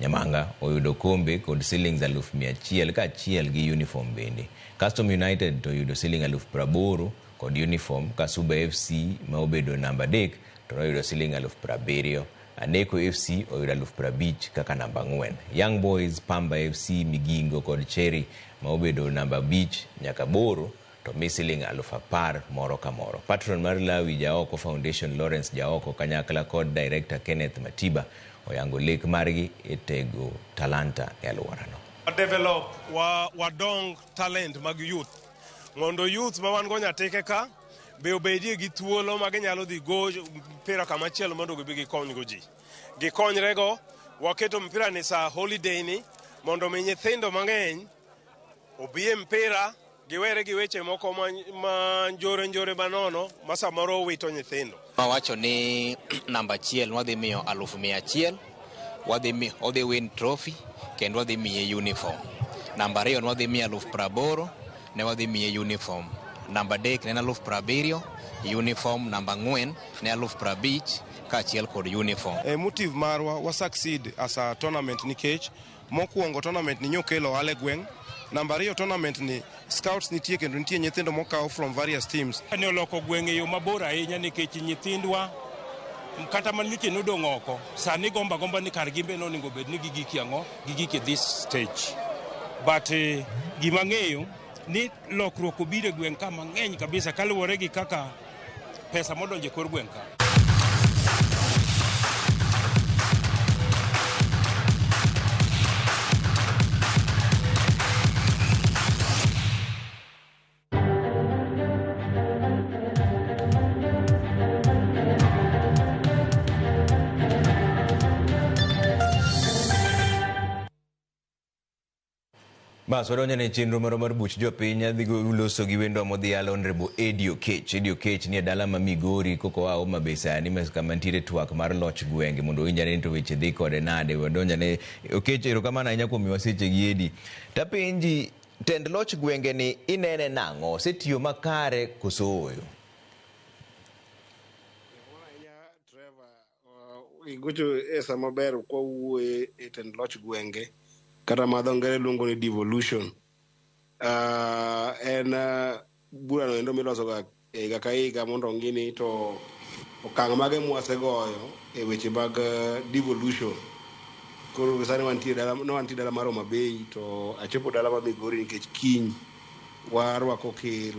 Nyamanga oyudo kombe kod siling 100,000 kaachiel gi uniform bende. Custom United to oyudo siling 80,000 kod uniform. Kasuba FC ma obedo namba 3 to noyudo siling 70,000. Aneko FC oyudo 50,000 kaka namba 4. Young Boys, Pamba FC, Migingo kod Cherry ma obedo namba 5 nyaka 8 to mi siling 10,000 moro ka moro. Patron mar Lawi Jaoko Foundation Lawrence Jaoko kanyakla kod Director Kenneth Matiba oyango lek margi e tego talanta e alworano.
Develop wadong talent mag youth mondo youth ma wan go Nyatike ka be obedie gi thuolo ma ginyalo dhi go mpira kamachielo mondo gibi gikonygo ji. Gikonyrego, waketo mpira ni sa holiday ni mondo mi nyithindo mang'eny obi e mpira giwere gi weche moko ma njore njore manono ma samoro wito nyithindo.
Wawacho ni namba 1 wadhi miyo 100,000, wadhi odhi win trophy kendo wadhi miye uniform. Namba 2 wadhi miyo 80,000 ne wadhi miye uniform. Namba 3 ne 70,000 uniform. Namba 4 ne 50,000 kaachiel kod uniform.
E motive marwa wa succeed as a tournament nikech mokwongo tournament ni nyokelo ohala e gweng',
Namba ariyo, tournament ni scouts nitie kendo nitie nyithindo mokaw from various teams.
Ne oloko gweng' e yo mabor ahinya nikech nyithindwa kata man nyocha nodong' oko sani gomba gomba ni kar gimbe nonego bed ni gigiki ang'o gigik e this stage but gima ng'eyo ni lokruok obiro e gweng' ka mang'eny kabisa kaluwore gi kaka pesa modonjo e kor gweng' ka.
Bas, wadonjo ne chenro marwa mar buch jopiny. Adhi loso gi wendwa modhial Honorable Eddie Okech. Eddie Okech ni e dala ma Migori koko oa Homa Bay sani kama nitiere twak mar loch gwenge mondo owinj ane ni to weche dhi kode nade. Wadonjo ne Okech, erokamano ahinya kuom miwa seche gi Eddie. Tapenji, tend loch gwenge ni inene nang'o? Osetiyo makare koso ooyo?
Igocho e sama ber kwa wuoye e tend loch gwenge kata ma dho ngere luongo ni devolution. En burano endo milosoga higa ka higa mondo ong'i ni to okang' mage mwasegoyo e weche mag devolution. Koro sani wantie dala, ne wantie dala mar Homa Bay to achopo dala mar Migori nikech kiny warwako ker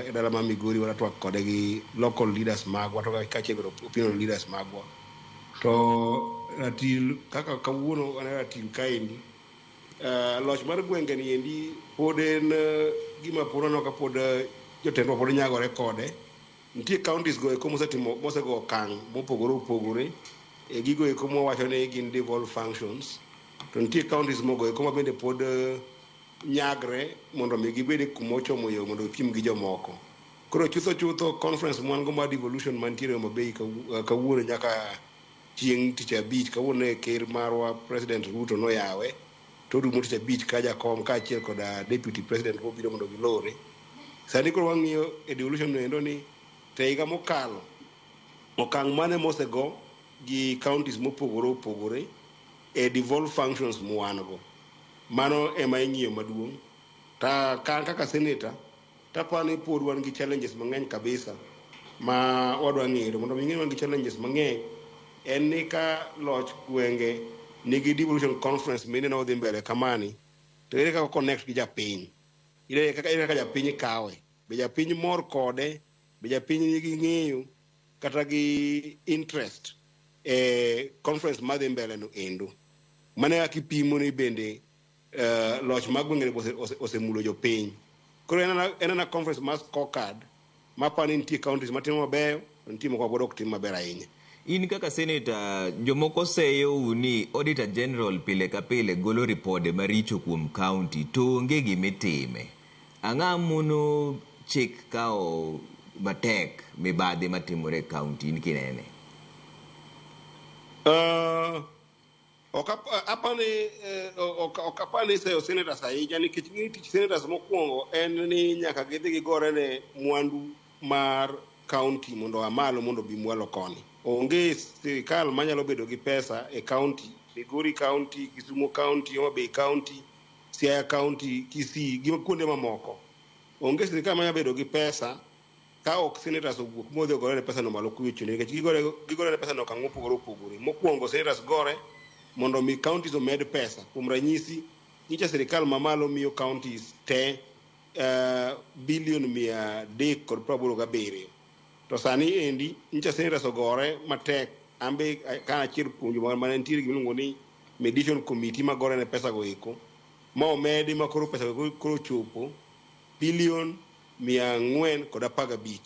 e dala mar Migori wadwa twak kode gi local leaders magwa to kaachiel kod opinion leaders magwa. To ratil kaka kawuono wan e ratil kaendi, loch mar gwenge ni endi pod en gima pod waneno ka pod jotendwa pod nyagore kode. Nitie counties go eko mosetimo mosego okang' mopogore opogore e gigo eko mwawacho ni gin devolved functions. To nitie counties mogo eko ma bende pod nyagre mondo mi gibed e kuma ochomo yo mondo gipim gi jomoko. Koro chutho chutho conference mwan go mar devolution mantiere Homa Bay kawuono nyaka chieng' tich abich, kawuono e ker marwa President Ruto noyawe to orumo tich abich ka jakom kaachiel koda deputy president mobiro mondo gilore. Sani koro wang'iyo e devolution no endo ni to e higa mokalo okang' mane mosego gi counties mopogore opogore e devolved functions mwan go. Mano ema ing'iyo maduong'. Ta kan kaka senator taparo ni pod wan gi challenges mang'eny kabisa ma wadwa ng'eyo. Mondo mi ing'e ni wan gi challenges mang'eny en ni ka loch gwenge nigi devolution conference mineno odhi mbele kamani to ere kaka connect gi japiny, ere kaka japiny kawe, be japiny mor kode, be japiny nigi ng'eyo kata gi interest e conference madhi mbele no endo. Mano e kaka ipimo ni bende loch mag gwenge osemulo jopiny. Koro en ana conference mar scorecard maparo ni nitie counties matimo mabeyo to nitie moko ma pod ok tim maber ahinya.
In kaka senator, jomoko seyou ni Auditor General pile ka pile golo ripode maricho kuom county to onge gimitime. Ang'o mono chik kawo matek mibadhi matimore e county in kinene?
Ok apar ni iseyo senators ahinya nikech ng'e tich senators mokwongo en ni nyaka gidhi gigore ne mwandu mar county mondo oa malo mondo obi mwalo koni. Onge sirikal manyalo bedo gi pesa e county, Migori county, Kisumu county, Homa Bay county, Siaya county, Kisii gi kuonde mamoko. Onge sirikal manyalo bedo gi pesa ka ok senators owuok modhi ogore ne pesa no malo kucho nikech gigore ne pesa no okang' mopogore opogore. Mokwongo senators gore mondo mi counties omed pesa. Kuom ranyisi, nyicha sirikal mamalo miyo counties te bilion 387. To sani endi nyicha senators ogore matek, ambe ka achiel kuom joma mane nitiere gima iluongo ni mediation committee magore ne pesa go eko ma omedi ma koro pesa go koro chopo bilion 415.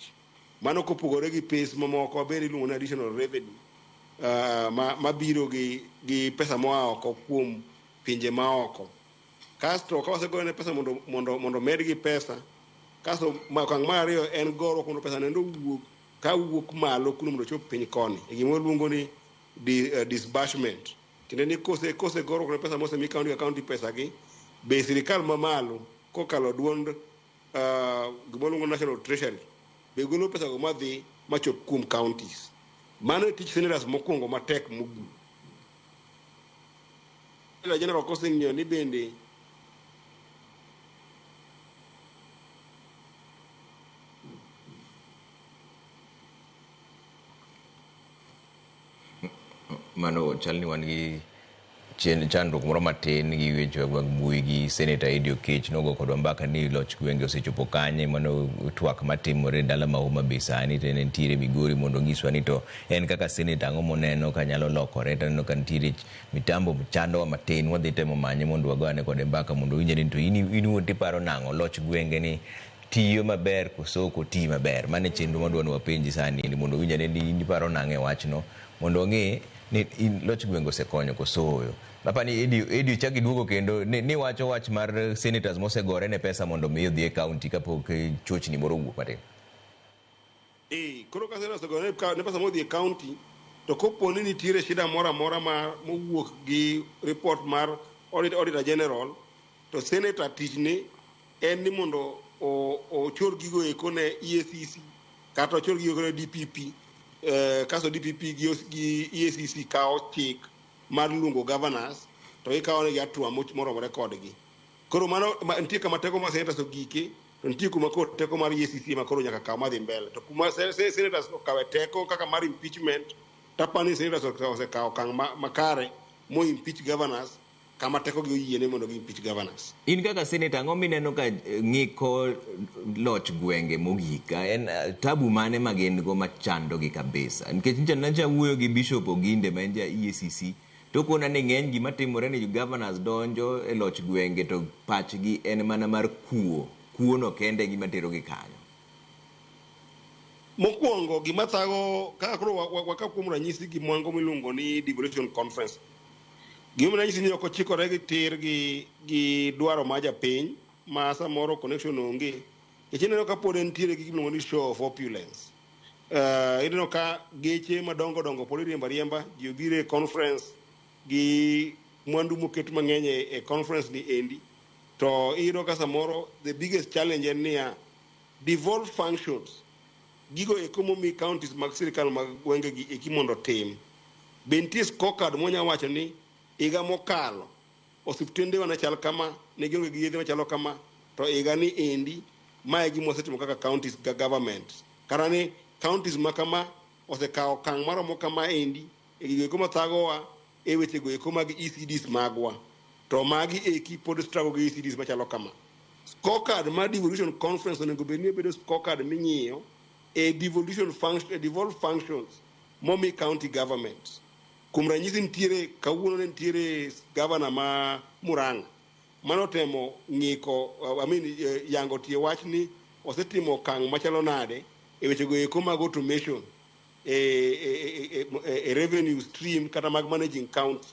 Mano kopogore gi pes mamoko bende iluongo ni additional revenue mabiro gi pesa moa oko kuom pinje maoko. Kasto ka wasegore ne pesa mondo medgi pesa, kasto okang' mar ariyo en goruok mondo pesa no endo owuog ka wuok malo kuno mondo ochop piny koni. E gima waluongo ni disbursement. Tiende ni kose goruok ne pesa mosemi county ka county pesa gi, be sirikal mamalo kokalo duond gima waluongo National Treasury be golo pesa go madhi machop kuom counties. Mano e tich senators mokwongo matek mogik. General koseng'iyo ni bende
Mano chal ni wan gi chandruok moro matin gi weche mag mbui gi Senator Eddy Oketch nogo kodwa mbaka ni loch gwenge osechopo kanye. Mano twak matimore e dala ma Homa Bay sani to en entiere Migori mondo onyiswa ni to en kaka senator ang'o moneno ka nyalo lokore. To aneno ka nitiere mitambo chandowa matin, wadhi temo manye mondo wago ane kode mbaka mondo owinje ni to in iwuon tiparo nang'o, loch gwenge ni tiyo maber koso ok oti maber. Mano e chenro madwa ni wapenji sani ni mondo owinj ane ni in iparo nang'o e wachno mondo wang'e ni in loch gwenge osekonyo koso ooyo. Apa ni Eddy chak iduogo kendo ni wacho wach mar senators mosegore ne pesa mondo mi odhi e county kapok chochni moro owuok matin.
Koro ka senators osegore ne pesa modhi e county, to kopo ni nitiere shida moro amora ma mowuok gi report mar Auditor General, to senator tichne en ni mondo ochor gigo eko ne EACC kata ochor gigo eko ne DPP. Kasto DPP gi EACC kawo chik mar luongo governors to gikawo negi hatua moromore kodgi. Koro mano nitie kama teko mar senators ogike, to nitie kuma koro teko mar EACC ema koro nyaka kaw madhi mbele. To kuma senators okawe teko kaka mar impeachment, tapani ni senators osekawo okang' makare mo impeach governors kama teko gi oyiene mondo gi impeach governors.
In kaka senator, ang'o mineno ka ng'iko loch gwenge mogik? En tabu mane ma gin go machandogi kabisa? Nikech nyicha nacha wuoyo gi Bishop Oginde ma en ja EACC, to okona ni ng'eny gima timore ni governors donjo e loch gwenge to pachgi en mana mar kuo. Kuo no kende e gima terogi kanyo.
Mokwongo gima thago kaka koro wakaw kuom ranyisi gimwango miluongo ni devolution conference. Gima ranyisi ni ok ochikore gi tir gi dwaro mar japiny ma samoro connection onge. Nikech ineno ka pod entiere gi gimiluongo ni show of opulence. Ineno ka geche madongo dongo pod iriembo ariemba, ji obiro e conference gi mwandu moket mang'eny e conference ni endi. To iyudo ka samoro the biggest challenge en niya, devolved functions, gigo eko momi counties mag sirikal mag gwenge gi eki mondo otim. Be nitie scorecard mwanya wacho ni higa mokalo osiptendewa ne chal kama, ne gionge gi yedhe machalo kama, to higa ni endi mae e gima wasetimo kaka counties ga government. Kata ni counties ma kama osekawo okang' maromo kama endi e gigo eko mathagowa e wechego eko mag ECDs magwa. To magi eki pod struggle gi ECDs machalo kama. Scorecard mar devolution conference onego bed ni bedo scorecard ming'iyo e devolution function, e devolved functions momi county governments. Kuom ranyisi nitiere kawuono ne nitiere governor ma Murang'a manotemo ng'iko, I mean, yango tie wach ni osetimo okang' machalo nade e wechego eko mag automation e revenue stream kata mag managing county.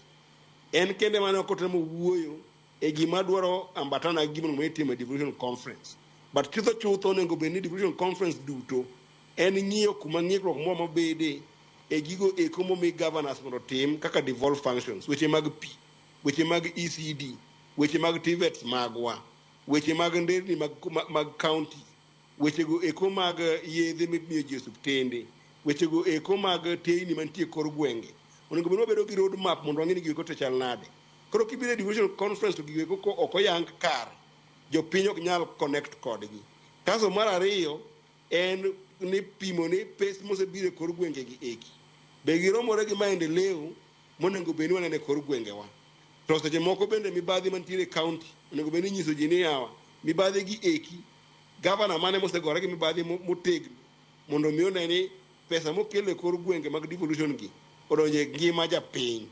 En kende mane ok otemo wuoyo e gima dwaro ambatana gi gima itimo e devolution conference. But chutho chutho onego bed ni devolution conference duto en ng'iyo kuma ng'ikruok moro mabede e gigo eko momi governors mondo otim kaka devolved functions, weche mag pi, weche mag ECD, weche mag TVETs magwa, weche mag nderni mag county, wechego eko mag yedhe mimiyo ji e osiptende, wechego eko mag teyni mantie kor gwenge. Onego bed ni wabedo gi road map mondo wang'e ni gigo eko te chal nade. Koro kibiro e devolution conference to gigo eko ok oyang kare, jopiny ok nyal connect kodgi. Kaso mar ariyo en ni pimo ni pes mosebiro e kor gwenge gi eki be giromore gi maendeleo monego bed ni waneno e kor gwengewa. To seche moko bende mibadhi mantiere e county onego bed ni inyiso ji ni yawa mibadhi gi eki gavana mane mosegore gi mibadhi motegno mondo mi one ni pesa mokel e kor gwenge mag devolution gi odonjo e ngima japiny.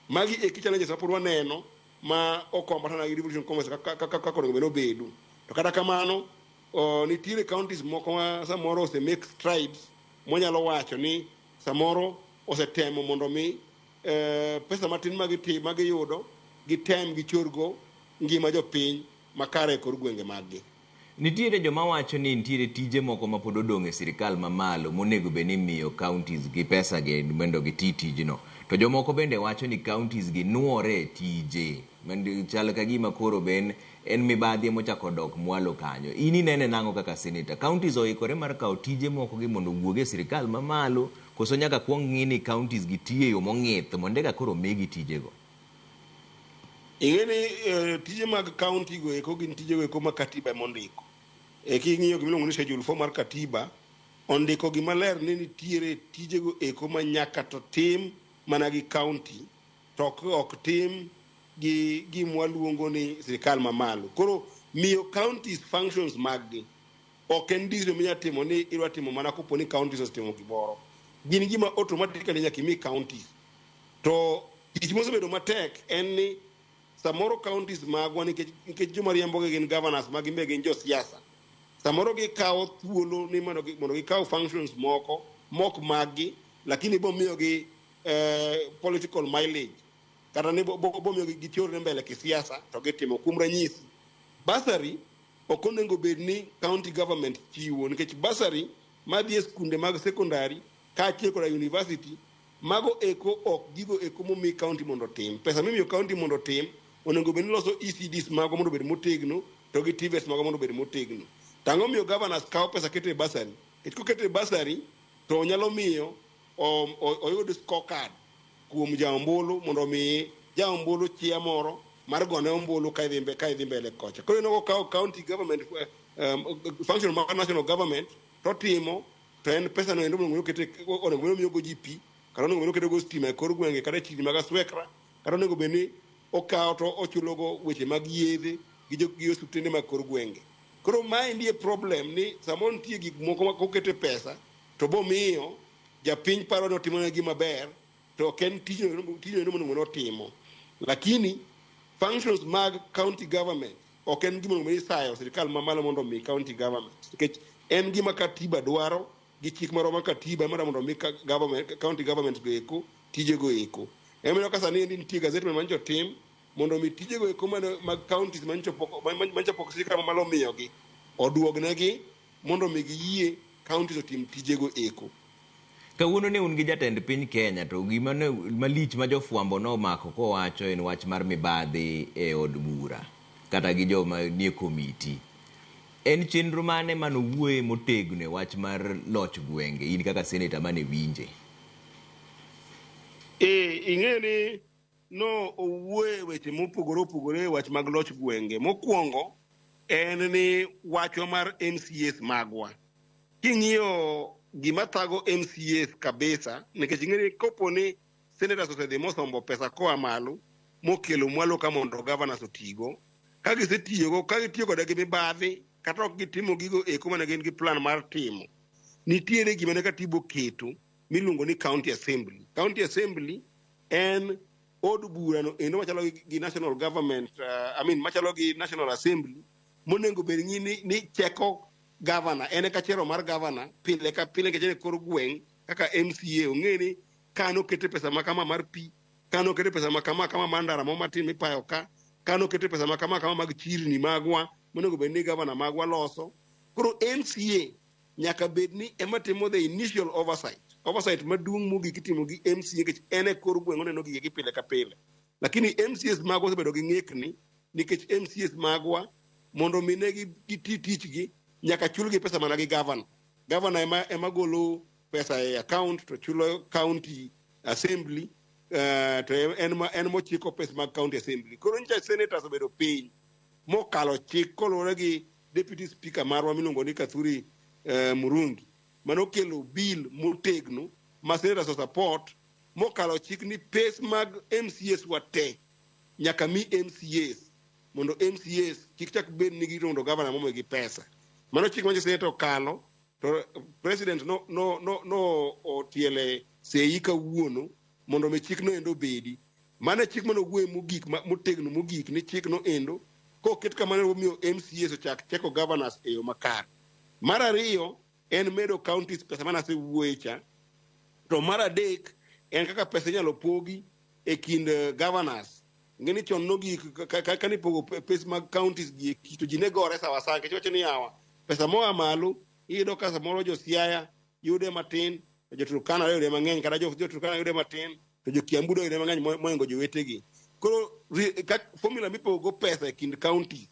Magi eki challenges ma pod waneno ma ok oambatana gi devolution conference kaka onego bed ni obedo. To kata kamano, nitiere counties moko ma samoro ose make strides mwanyalo wacho ni samoro osetemo mondo mi pesa matin magiyudo gitem gichorgo ngima jopiny makare e kor gwenge maggi.
Nitiere joma wacho ni nitiere tije moko ma pod odong' e sirikal mamalo monego bed ni imiyo counties gi pesa gi mondo giti tijno. To jomoko bende wacho ni counties gi nuore e tije. Chal ka gima koro be en mibadhi emochako dok mwalo kanyo. In inene nang'o kaka senator? Counties oikore mar kawo tije moko gi mondo owuog e sirikal mamalo koso nyaka kuong ng'i ni counties gi tiyo e yo mong'ith mondo eka koro migi tijego?
Ing'e ni tije mag county go eko gin tije go eko ma katiba ema ondiko. King'iyo gima iluongo ni schedule 4 mar katiba, ondiko gima ler ni nitiere tije go eko ma nyaka to tim mana gi county to ok tim gi gima waluongo ni sirikal mamalo. Koro miyo counties functions mag-gi ok en decision minya timo ni idwa timo mana kopo ni counties osetimo gimoro. Gin gima automatically nyaka imi counties. To tich mosebedo matek en ni samoro counties magwa nikech joma riembogi gin governors ma gin be gin josiasa. Samoro gikawo thuolo ni mondo gikaw functions moko mok maggi, lakini bomiyogi political mileage kata ni bomiyogi gichorre mbele kisiasa to gitimo. Kuom ranyisi, bursary ok onego bed ni county government chiwo, nikech bursary madhi e skunde mag secondary kaachiel koda university, mago eko ok gigo eko momi county mondo otim. Pesa mimiyo county mondo otim onego bed ni loso ECDs mago mondo obed motegno to gi TVETs mago mondo obed motegno. To ang'o miyo governors kawo pesa keto e bursary? Nikech koketo e bursary to nyalo miyo oyud scorecard kuom jaombulu mondo omi jaombulu chia moro mar gone ombulu ka idhi mbele kocha. Koro ineno kokawo county government function mar national government to timo, to en pesa no endo onego bed ni omiyogo ji pi, kata onego bed ni oketogo stima e kor gwenge kata e chirni mag Aswekra, kata onego bed ni okawo to ochulogo weche mag yedhe gi osiptende mag kor gwenge. Koro maendi e problem ni samoro nitie gik moko ma kokete pesa to bomiyo japiny paro ni otimo ne gima ber, to ok en tijno monego bed ni otimo. Lakini functions mag county government ok en gima onego bed ni isayo sirikal mamalo mondo omi county government, nikech en gima katiba dwaro gi chik marwa mar katiba mar mondo omi county government go eko tijego eko. Emomiyo ka sani nitie gazette manyocha otim mondo omi tijego eko mag counties manyocha pok sirikal mamalo omiyogi oduognegi mondo omi giyie counties otim tijego eko.
Kawuono ne un gi jatend piny Kenya, to gima ne malich ma jofwambo nomako kowacho en wach mar mibadhi e od bura kata gi joma nie komiti. En chenro mane manowuoye motegno e wach mar loch gwenge, in kaka seneta mane winje?
Ing'eyo ni no owuoye weche mopogore opogore e wach mag loch gwenge. Mokwongo en ni wachwa mar MCAs magwa. King'iyo gima thago MCAs kabisa, nikech ing'eyo ni kopo ni senators osedhi mosombo pesa koa malo mokelo mwalo ka mondo governors otigo, ka gisetiyogo, ka gitiyo kode gi mibadhi kata ok gitimo gigo eko mane gin gi plan mar timo, nitiere gima ne katiba oketo miluongo ni county assembly. County assembly en od burano endo machalo gi national government, machalo gi national assembly monego bed ni cheko governor, en e kachero mar governor pile ka pile nikech en e kor gweng' kaka MCA ong'e ni kano kete pesa ma kama mar pi, kano kete pesa ma kama kama mar ndara moro matin mipayo ka, kano kete pesa ma kama kama mag chirni magwa monego bed ni governor magwa loso. Koro MCA nyaka bed ni ema timo the initial oversight. Oversight maduong' mogik itimo gi MCA nikech en e kor gweng' oneno gige pile ka pile. Lakini MCAs magwa osebedo gi ng'ikni nikech MCAs magwa mondo mi ne giti tichgi nyaka chulgi pesa mana gi governor. Governor ema golo pesa e account to chulo county assembly, to en mochiko pesa mag county assembly. Koro nyicha senators obedo piny mokalo chik koluwore gi deputy speaker marwa miluongo ni Kathuri Murungi manokelo bill motegno ma senators support mokalo chik ni pes mag MCAs wa te nyaka mi MCAs mondo MCAs kik chak bed ni girito mondo governor momigi pesa. Mano chik manyo senator okalo to president no otiele sei kawuono mondo mi chik no endo obedi. Mano chik mano wuoye mogik motegno mogik ni chik no endo koket kamano omiyo MCAs ochak cheko governors e yo makare. Mar ariyo en medo counties pesa mana asewuoye cha. To mar adek en kaka pesa inyalo pogi e kind governors. Ng'eni chon nogik kanipogo pes mag counties gi eki to ji ne gore sawa sawa nikech wacho ni yawa pesa moa malo iyudo ka samoro jo Siaya yude matin to jo Turkana yude mang'eny kata jo Turkana yude matin to jo Kiambu yude mang'eny moingo jowetegi. Koro formula mipogo pesa e kind counties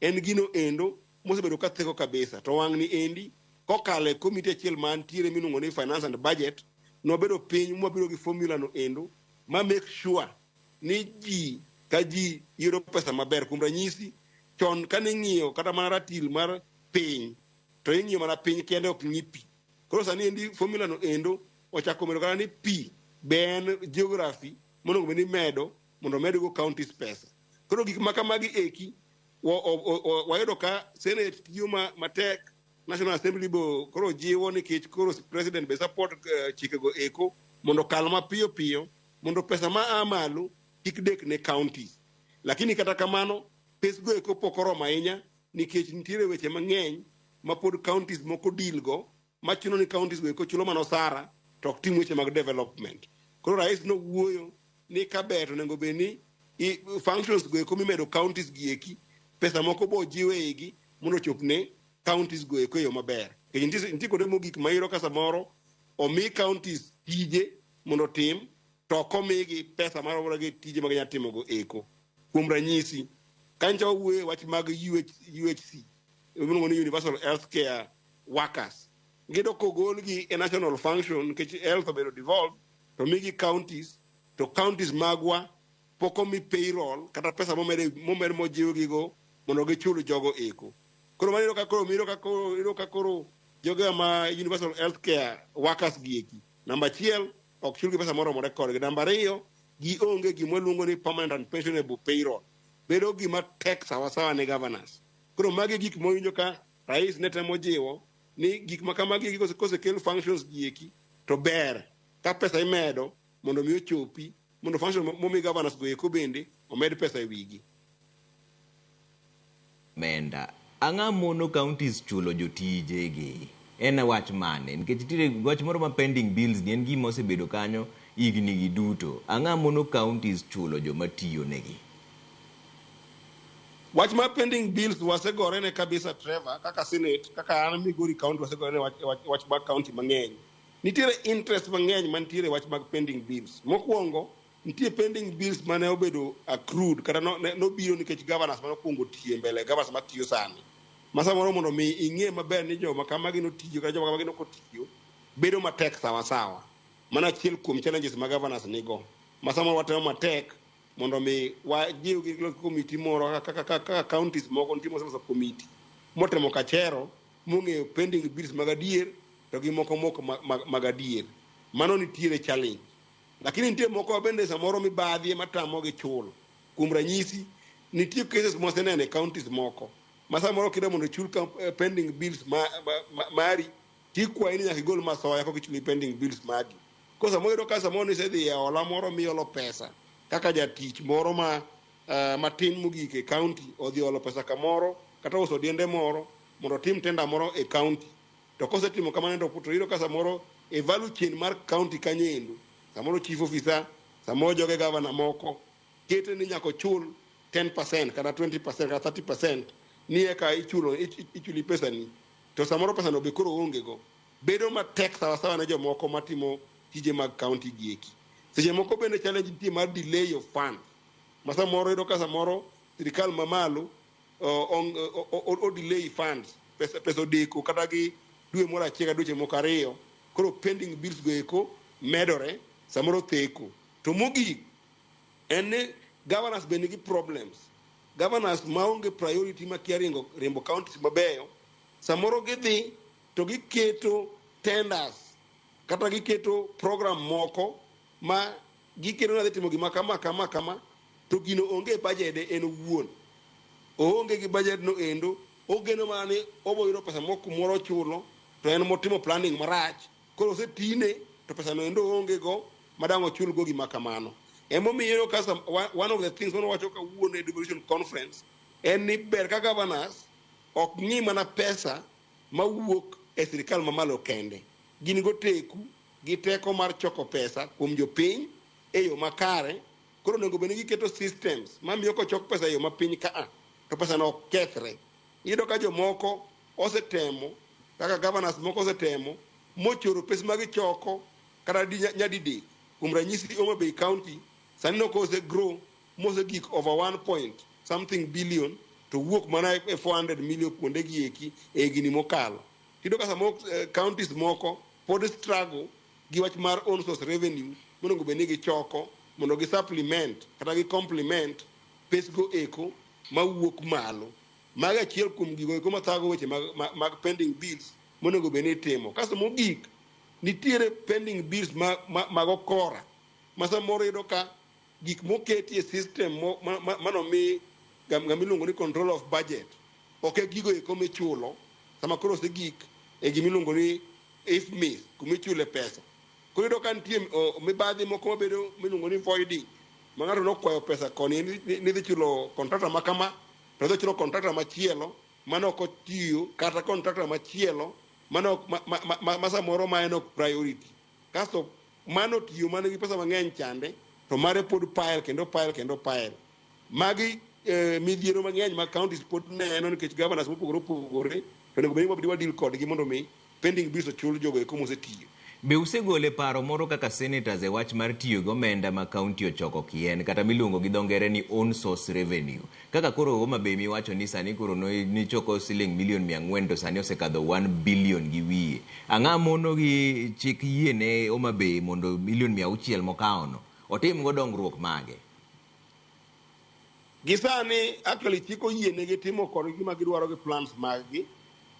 en gino endo mosebedo ka theko kabisa. To wang' ni endi kokalo e komiti achiel mantiere miluongo ni finance and budget nobedo piny mwabiro gi formula no endo ma make sure ni ji ka ji yudo pesa maber. Kuom ranyisi chon kane ing'iyo kata mana ratil mar piny to ing'iyo mana piny kende ok ng'i pi. Koro sani endi formula no endo ochako medo kata ni pi Be en geography monego bed ni imedo mondo omedgo counties pesa. Koro gik ma kamagi eki wayudo ka Senate tiyo matek, National Assembly bo koro jiwo nikech koro president be support chikego eko mondo okal mapiyo piyo mondo pesa ma a malo kik dek ne counties. Lakini kata kamano, pesgo eko pok oromo ahinya nikech nitiere weche mang'eny ma pod counties moko deal go machuno ni counties go eko chulo mana osara to ok tim weche mag development. Koro rais nowuoyo ni kaber to onego bed ni functions go eko mimedo counties gi eki, pesa moko bo jiw e igi mondo ochop ne counties go eko e yo maber. Nikech nitie kuonde mogik ma iyudo ka samoro omi counties tije mondo otim to ok omigi pesa maromore gi tije ma ginyalo timo go eko. Kuom ranyisi, kanyo wawuoyo e wach mag UHC, iluongo ni Universal Healthcare Workers. Giyudo kogolgi e national function nikech health obedo devolved to migi counties, to counties magwa pok omi payroll kata pesa momed mojiwgigo mondo gichul jogo eko. Koro mano iyudo ka koro jogewa ma Universal Healthcare Workers gi eki, namba achiel, ok chulgi pesa moromore kodgi. Namba ariyo, gionge gima waluongo ni permanent and pensionable payroll. Bedo gima tek sawasawa ne governors. Koro magi gik mowinjo ka rais ne temo jiwo ni gik ma kamagi kosekel functions gi eki to ber ka pesa imedo mondo mi ochopi mondo function momi governors go eko bende omed pesa e wigi.
Menda, ang'a mono counties chulo jotijegi? En wach mane? Nikech nitiere wach moro ma pending bills ni en gima osebedo kanyo higni gi duto. Ang'a mono counties chulo joma tiyo negi?
Wach mar pending bills wasegore ne kabisa, Trevor, kaka Senate, kaka an Migori County wasegore ne wach mag county mang'eny. Nitiere interest mang'eny mantiere wach mag pending bills. Mokwongo, nitie pending bills mane obedo accrued kata nobiro nikech governors mane okwongo tiyo e mbele governors matiyo sani. Ma samoro mondo mi ing'e maber ni joma kamagi notiyo kata joma kamagi nok otiyo, bedo matek sawasawa. Mano achiel kuom challenges ma governors nigo. Ma samoro watemo matek mondo mi wajiw gi los committee moro kaka counties moko nitie moseloso committee motemo kachero mong'eyo pending bills mag adier to gi moko mok mag adier. Mano nitiere challenge. Lakini nitie moko bende samoro mibadhi ema tamogi chulo. Kuom ranyisi, nitie cases mwaseneno e counties moko ma samoro kidwa mondo ichul pending bills mari tikwayi ni nyaka igol masoya koka ichulo pending bills magi. Koro samoro iyudo ka samoro nisedhi e hola moro miolo pesa kaka jatich moro ma matin mogik e county odhi olo pesa kamoro kata uso diende moro mondo otim tender moro e county. To kosetimo kamano to iyudo ka samoro e value chain mar county kanyo endo, samoro chief officer, samoro joge governor moko kete ni nyaka ochul 10% kata 20% kata 30% ni eka ichuli pesani. To samoro pesano be koro onge go. Bedo matek sawasawa ne jomoko matimo tije mag county gi eki. Seche moko bende challenge nitie mar delay of funds. Ma samoro iyudo ka samoro sirikal mamalo o delay funds, pesa odeko kata gi dwe moro achiel kata dweche moko ariyo, koro pending bills go eko medore, samoro theko. To mogik en ni governors be nigi problems. Governors maonge priority makia riembo counties mabeyo, samoro gidhi to giketo tenders kata giketo program moko ma giketo ni adhi timo gima kama kama kama, to gino onge e budget en owuon. Oonge gi budget no endo, ogeno mana ni obo yudo pesa moko kumoro ochulo, to en motimo planning marach. Koro osetine to pesa no endo oonge go madang' ochul go gima kamano. Emomiyo iyudo ka one of the things mane wacho kawuono e devolution conference en ni ber ka governors ok ng'i mana pesa mawuok e sirikal mamalo kende. Gin go teku gi teko mar choko pesa kuom jopiny e yo makare. Koro onego bed ni giketo systems mamiyo kochok pesa e yo mapiny kaa to pesa no ok kethre. Iyudo ka jomoko osetemo, kaka governors moko osetemo mochoro pesa ma gichoko kata nyadidek. Kuom ranyisi Homa Bay County sani no kose grow mosegik over 1 point something billion to wuok mana e 400 million kuonde gi eki e higni mokalo. Iyudo ka samoro counties moko pod struggle gi wach mar own source revenue monego bed ni gichoko mondo gi supplement kata gi complement pesgo eko mawuok malo. Mago achiel kuom gigo eko mathago weche mag pending bills monego bed ni itimo. Kasto mogik, nitiere pending bills mag okora. Ma samoro iyudo ka gik moketi e system manomi ng'ama iluongo ni control of budget ok e gigo eko michulo sama koro osegik e gima iluongo ni IFMIS kuma ichule pesa. Koro iyudo ka nitie mibadhi moko mabedo miluongo ni voiding ma ng'ato nokwayo pesa koni ni dhi chulo contractor ma kama to odhi chulo contractor machielo mane ok otiyo kata contractor machielo mane ok ma samoro ma en ok priority. Kasto mano tiyo mana gi pesa mang'eny chande to mare pod pile kendo pile kendo pile. Magi midhiero mang'eny ma counties pod neno nikech governors mopogore opogore to onego bed ni wabed wadeal kodgi mondo mi pending bills ochul jogo eko mosetiyo.
Be usegolo paro moro kaka senators e wach mar tiyo gi omenda ma county ochoko kien kata miluongo gi dho ngere ni own source revenue? Kaka koro Homa Bay miwacho ni sani koro nichoko siling milion 400 to sani osekadho 1 billion gi wiye. Ang'a mono gi chik yie ne Homa Bay mondo milion 600 mokawono otim go dongruok mage?
Gi sani actually chik oyie negi timo kodgi gima gidwaro gi plans mag gi.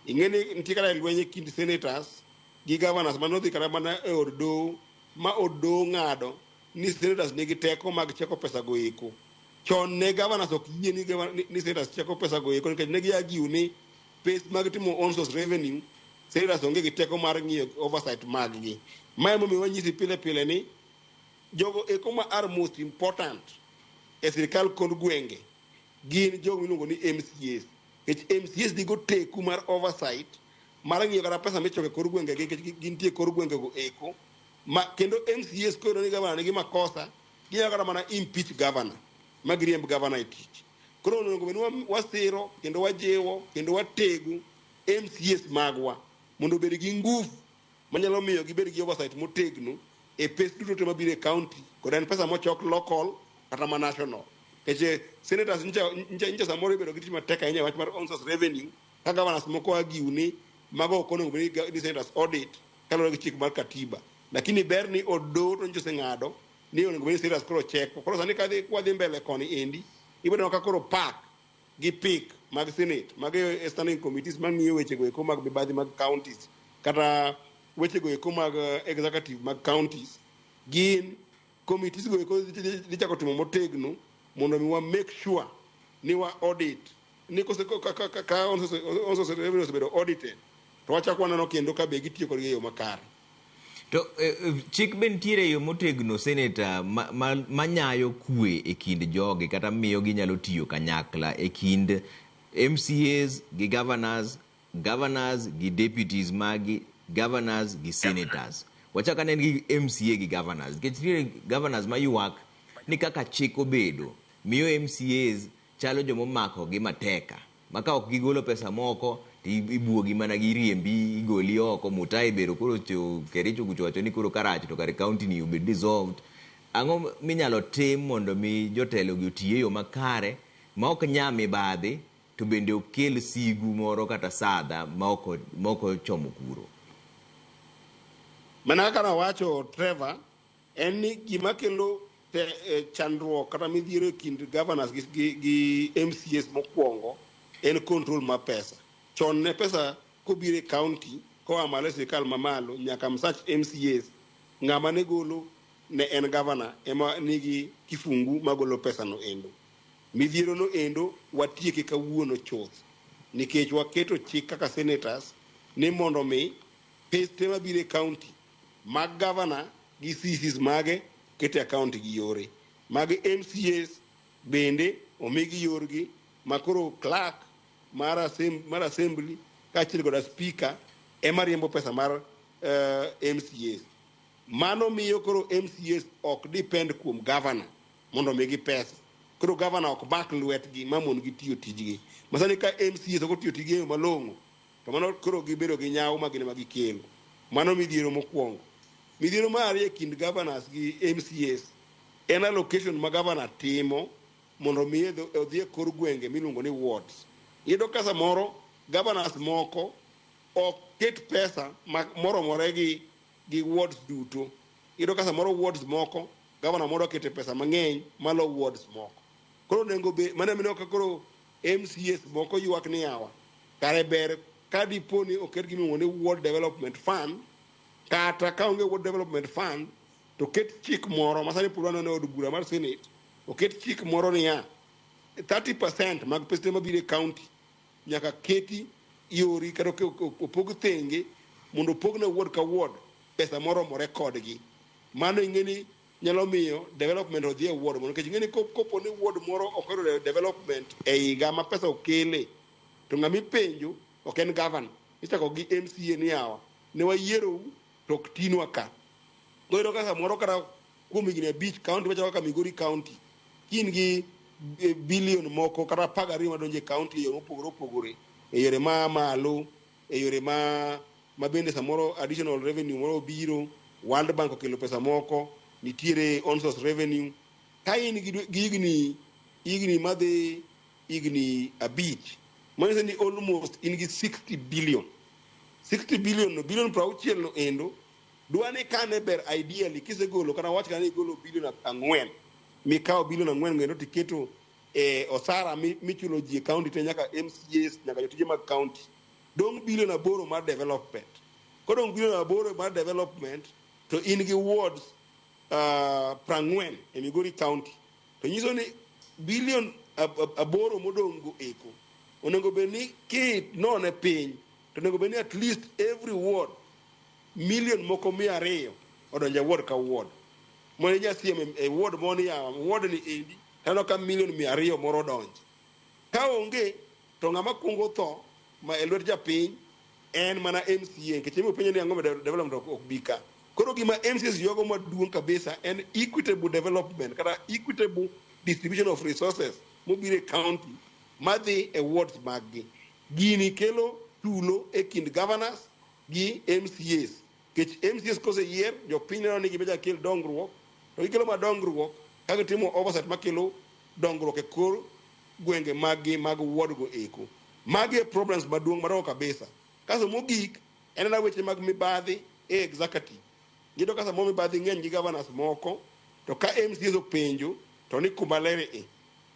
Ing'e ni nitie kata lweny e kind senators gi governors manodhi kata mana e od doho ma od doho ng'ado ni senators nigi teko mag cheko pesa go eko. Chon ne governors ok yie ni senators cheko pesa go eko nikech ne gi argue ni pes mag timo own source revenue senators onge gi teko mar ng'iyo oversight mag gi. Ma emomiyo wanyisi pile pile ni jogo eko ma are most important e sirikal kod gwenge gin jogo miluongo ni MCAs. Nikech MCAs nigo teku mar oversight mar ng'iyo kata pesa michoko e kor gwenge gi nikech gintie e kor gwenge go eko. Ma kendo MCAs koyudo ni governor nigi makosa ginyalo kata mana impeach governor ma giriemb governor e tich. Koro onego bed ni wasiro kendo wajiwo kendo watego MCAs magwa mondo obed gi nguvu manyalo miyo gibed gi oversight motegno e pes duto te mabiro e county kod en pesa mochok local kata ma national. Nikech senators nyicha samoro ibedo gi tich matek ahinya e wach mar own source revenue ka governors moko argue ni mago ok onego bed ni senators audit kaluwore gi chik mar katiba. Lakini ber ni od doho to nyocha oseng'ado ni onego bed ni senators koro cheko. Koro sani kadhi kwadhi mbele koni endi ibiro neno ka koro PAC gi PIC mag senate mag standing committees mang'iyo weche go eko mag mibadhi mag counties kata weche go eko mag executive mag counties gin committees go eko dhi chako timo motegno mondo mi wa make sure ni wa audit ni kose ka own source revenue osebedo audited to wachako waneno kendo ka be gitiyo kodgi e yo makare.
To chik be nitiere e yo motegno, Senator, manyayo kwe e kind jogi kata miyo ginyalo tiyo kanyakla e kind MCAs gi governors, governors gi deputies magi, governors gi senators. Wachak anen gi MCA gi governors. Nikech nitiere governors maywak ni kaka chik obedo miyo MCAs chalo jomomako gi mateka ma ka ok gigolo pesa moko to ibuogi mana gi riembi igoli oko. Mutai bero koro Kericho kucho wacho ni koro karach to kare county ni obed dissolved. Ang'o minyalo tim mondo mi jotelo gi oti e yo makare ma ok nya mibadhi to bende ok kel sigu moro kata sadha ma ok ochomo kuro?
Mana kaka nawacho Trevor, en ni gima kelo chandruok kata midhiero e kind governors gi MCAs mokwongo en control mar pesa. Chon ne pesa kobiro e county koa malo e sirikal mamalo nyaka msach MCAs, ng'ama ne golo ne en governor ema nigi kifungu magolo pesa no endo. Midhiero no endo watieke kawuono chuth nikech waketo chik kaka senators ni mondo mi pes te mabiro e county mag governor gi CCs mage kete account gi yore mag MCAs bende omigi yorgi ma koro clerk mar assembly kaachiel koda speaker ema riembo pesa mar MCAs. Mano miyo koro MCAs ok depend kuom governor mondo omigi pesa. Koro governor ok mak lwetgi ma mon gi tiyo tijgi. Masani ka MCAs ok otiyo tijgi e yo malong'o to mano koro gibedo gi nyawo ma gin ema gikelo. Mano midhiero mokwongo. Midhiero mar ariyo e kind governors gi MCAs en allocation ma governor timo mondo mi odhi e kor gwenge miluongo ni wards. Iyudo ka samoro governors moko ok ket pesa moromore gi wards duto. Iyudo ka samoro wards moko governor moro okete pesa mang'eny malo wards moko. Koro onego be mano mineno ka koro MCAs moko ywak ni yawa kare ber ka dipo ni oket gimiluongo ni ward development fund kata ka onge ward development fund To ket chik moro ma sani pod waneno e od bura mar Senate, oket chik moro niya, 30% mag pesa mabiro e county nyaka keti yori kata opog thenge mondo opog ne ward ka ward pesa moromore kodgi. Mano ing'e ni nyalo miyo development odhi e ward moro nikech ing'e ni kopo ni ward moro ok oyudo development e higa ma pesa okele to ng'ama ipenjo ok en governor ichako gi MCA ni yawa ne wayierou to ok tinwa ka. Koro iyudo ka samoro kata kuom higni 5 county machalo kaka Migori county ka in gi billion moko kata 12 madonjo e county e yore mopogore opogore e yore maa malo e yore ma bende samoro additional revenue moro obiro, World Bank okelo pesa moko, nitiere on source revenue. Ka in gi higni madhi higni 5, manyiso ni almost in gi 60 billion. 60 billion no, billion 60 no endo, dwa ni kane ber ideally kisegolo kata wach kata ni igolo billion 4, mikawo billion 4 no endo tiketo e osara michulo ji e county te nyaka MCAs, nyaka jotije mag county. Dong' billion 8 mar development. Kodong' billion 8 mar development, to in gi wards 40 e Migori county. To nyiso ni billion 8 modong' go eko onego bed ni kinone piny to onego bed ni at least every ward million moko 200 odonjo e ward ka ward. Mondo inyal siem e ward moro ni yawa ward ni endi taneno ka million 200 moro odonjo. Ka onge to ng'ama kuongo tho ma e lwet japiny en mana MCA nikech ema openjo ni ang'o ma development ok bi ka. Koro gima MCAs ywago maduong' kabisa en equitable development kata equitable distribution of resources mobiro e county madhi e wards mag gi. Gini kelo tulo e kind governors gi MCAs. Nikech MCAs koseyier, jopiny neno ni gibe kel dongruok, to gikelo ma dongruok ka gitimo oversight makelo dongruok e kor gwenge mag gi mag ward go eko. Magi e problems maduong' madongo kabisa. Kasto mogik, en mana weche mag mibadhi e executive. Iyudo ka samoro mibadhi ng'eny gi governors moko, to ka MCAs openjo, to ni kuma ler e.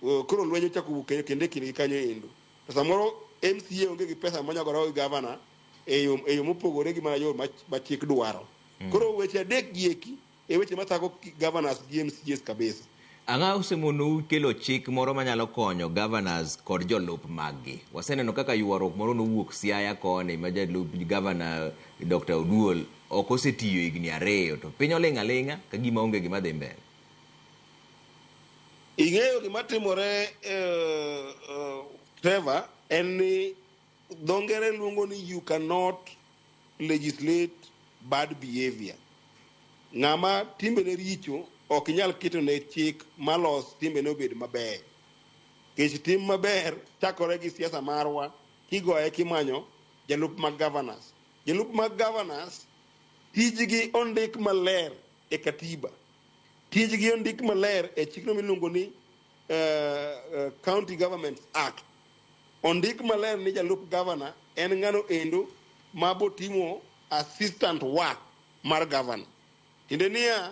Koro lweny ochako wuok kendo e kindgi kanyo endo. To samoro MCA onge gi pesa monyalo godo gi governor e yo mopogore gi mana yo ma chik dwaro. Koro weche adek gi eki e weche mathago governors gi MCAs kabisa.
Ang'o osemonou kelo chik moro manyalo konyo governors kod jolup mag-gi? Waseneno kaka ywaruok moro nowuok Siaya koni ma jalup governor Dr. Oduol ok osetiyo higni 2 to piny oling' aling'a ka gima onge gima dhi mbele.
Ing'eyo gima timore Trevor en ni dho ngere luongo ni you cannot legislate bad behavior. Ng'ama timbene richo ok inyal keto ne chik malos timbene obed maber. Nikech tim maber chakore gi siasa marwa kigoye kimanyo jalup mag governors. Jalup mag governors tijgi ondik maler e katiba. Tijgi ondik maler e chikno miluongo ni County Government Act. Ondik maler ni jalup governor en ng'ano endo mabotimo assistant work mar governor. Tiende niya,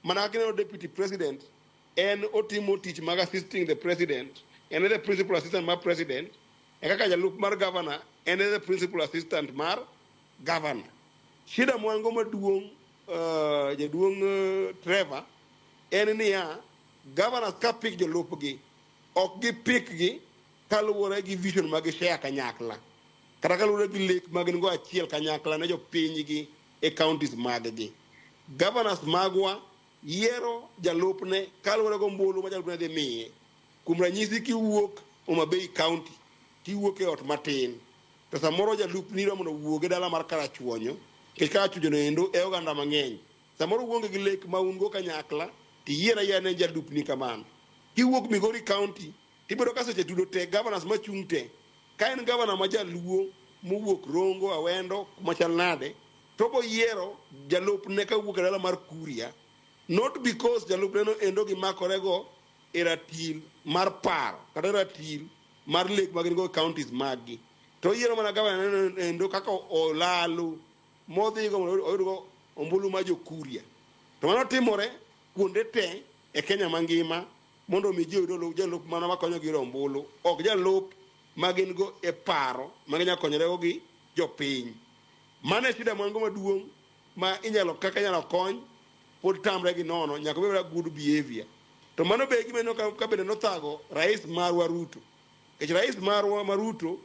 mana kaka ineno deputy president, en otimo tich mag assisting the president, en e the principal assistant mar president, e kaka jalup mar governor, en e the principal assistant mar governor. Shida mwango maduong' jaduong' Trevor, en niya, governors ka pick jolupgi, ok gipick gi kaluwore gi vision ma gishare kanyakla. Kata kaluwore gi lek ma gin go achiel kanyakla ne jopinygi e counties mag-gi. Governors magwa yiero jalupne kaluwore gombulu ma jalupne dhi miye. Kuom ranyisi kiwuok Homa Bay County, tiwuok e ot matin, to samoro jalupni idwa mondo owuog e dala mar Karachuonyo, nikech Karachuonyo no endo e oganda mang'eny. Samoro uonge gi lek ma un go kanyakla, tiyier ayiera ne jalupni kamano. Kiwuok Migori County, tibedo ka seche tudo te governors machung' te. Ka en governor ma jaluo mowuok Rongo, Awendo, kuma chal nade, to boyiero jalupne kawuok e dala mar Kuria, not because jalupne no endo gimakorego e ratil mar paro kata ratil mar lek ma gin go e counties mag-gi. To oyiero mana governor no endo kaka olalo modhigo mondo oyudgo ombulu mar jo Kuria. To mano timore kuonde te e Kenya mangima mondo mi ji oyud jalup mana makonyogi yudo ombulu, ok jalup ma gin go e paro ma ginyalo konyorego gi jopiny. Mano e shida mwan go maduong' ma inyalo kaka inyalo kony. pod tamre gi nono, nyaka obed good behavior. To mano be gima ineno ka bende nothago rais marwa Ruto. Nikech rais marwa ma Ruto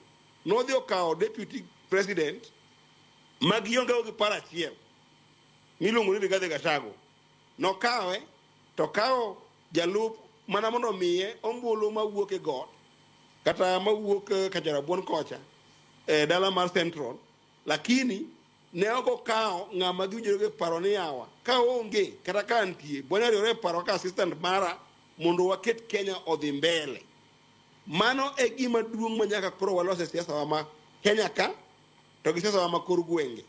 nodhi okawo deputy president ma gionge go gi paro achiel miluongo ni Rigathi Gachagua. Nokawe to kawo jalup mana mondo omiye ombulu mawuok e got kata mawuok Kacharabuon kocha e dala mar Central, lakini ne ok okawo ng'ama giwinjore go e paro ni yawa ka onge kata ka antie bwana riwore e paro kaka assistant mara mondo waket Kenya odhi mbele. Mano e gima duong' ma nyaka koro walos e siasa wa ma Kenya ka to gi siasa wa ma kor gwenge.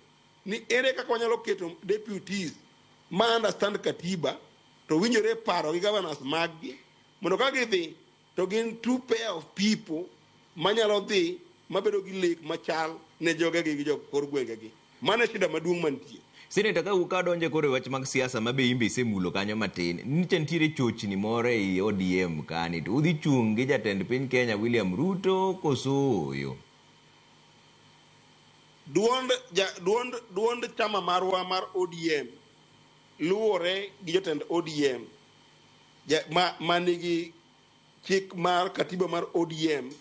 Ni ere kaka wanyalo keto deputies ma understand katiba to winjore e paro gi governors mag-gi mondo ka gidhi to gin two pair of people manyalo dhi mabedo gi lek machal ne jogegi gi jo kor gwengegi. Mano e shida maduong' mantie.
Senator, ka kadonje koro e wach mag siasa ma be imbe isemulo kanyo matin, nitie nitiere chochni moro ei ODM kani, to udhi chung' gi jatend piny Kenya William Ruto koso ooyo?
Duond, ja, duond, duond chama marwa mar ODM luwore gi jotend ODM ja, ma nigi chik mar katiba mar ODM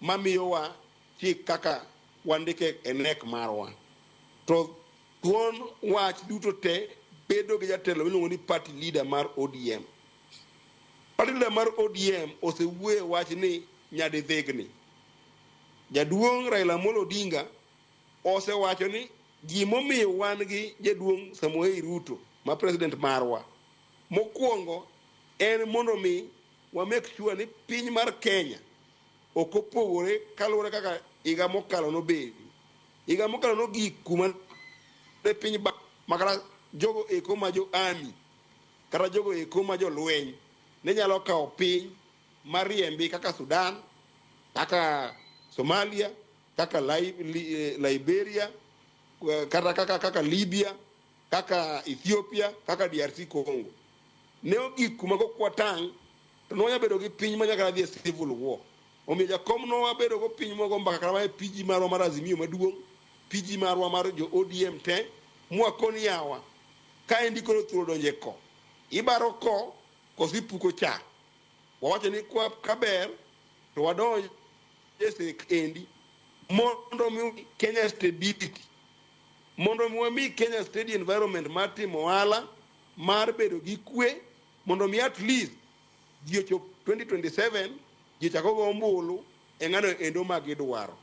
mamiyowa chik kaka wandike e nek marwa. To thuon wach duto te bedo gi jatelo miluongo ni party leader mar ODM. Party leader mar ODM osewuoyo wach ni nyadidhigni. Jaduong' Raila Amolo Odinga osewacho ni gimomiyo wan gi jaduong' Samoei Ruto ma president marwa mokwongo en mondo mi wa make sure ni piny mar Kenya ok opogore kaluwore kaka higa mokalo nobedi. Higa mokalo nogik kuma ne piny ba makata jogo eko ma jo army kata jogo eko ma jolweny ne nyalo kawo piny mariembi kaka Sudan, kaka Somalia, kaka Liberia, kata kaka Libya, kaka Ethiopia, kaka DRC Congo. Ne ogik kuma kokwatang' to nwanya bedo gi piny manyaka dhi e civil war. Omiyo jakom nowabedo go piny mogo mbaka kata mana e PG marwa mar Azimio maduong', PG marwa mar jo ODM te, mwakoni yawa, kaendi koro thuolo donje ko. Ibaro ko, koso ipuko chak. Wawacho ni kwa kaber, to wadonj e sirikal mondo mi Kenya stability, mondo mi wami Kenya steady environment mar timo ohala, mar bedo gi kwe, mondo mi at least ji ochop 2027, ji ochak ogo ombulu e ng'ano endo ma gidwaro.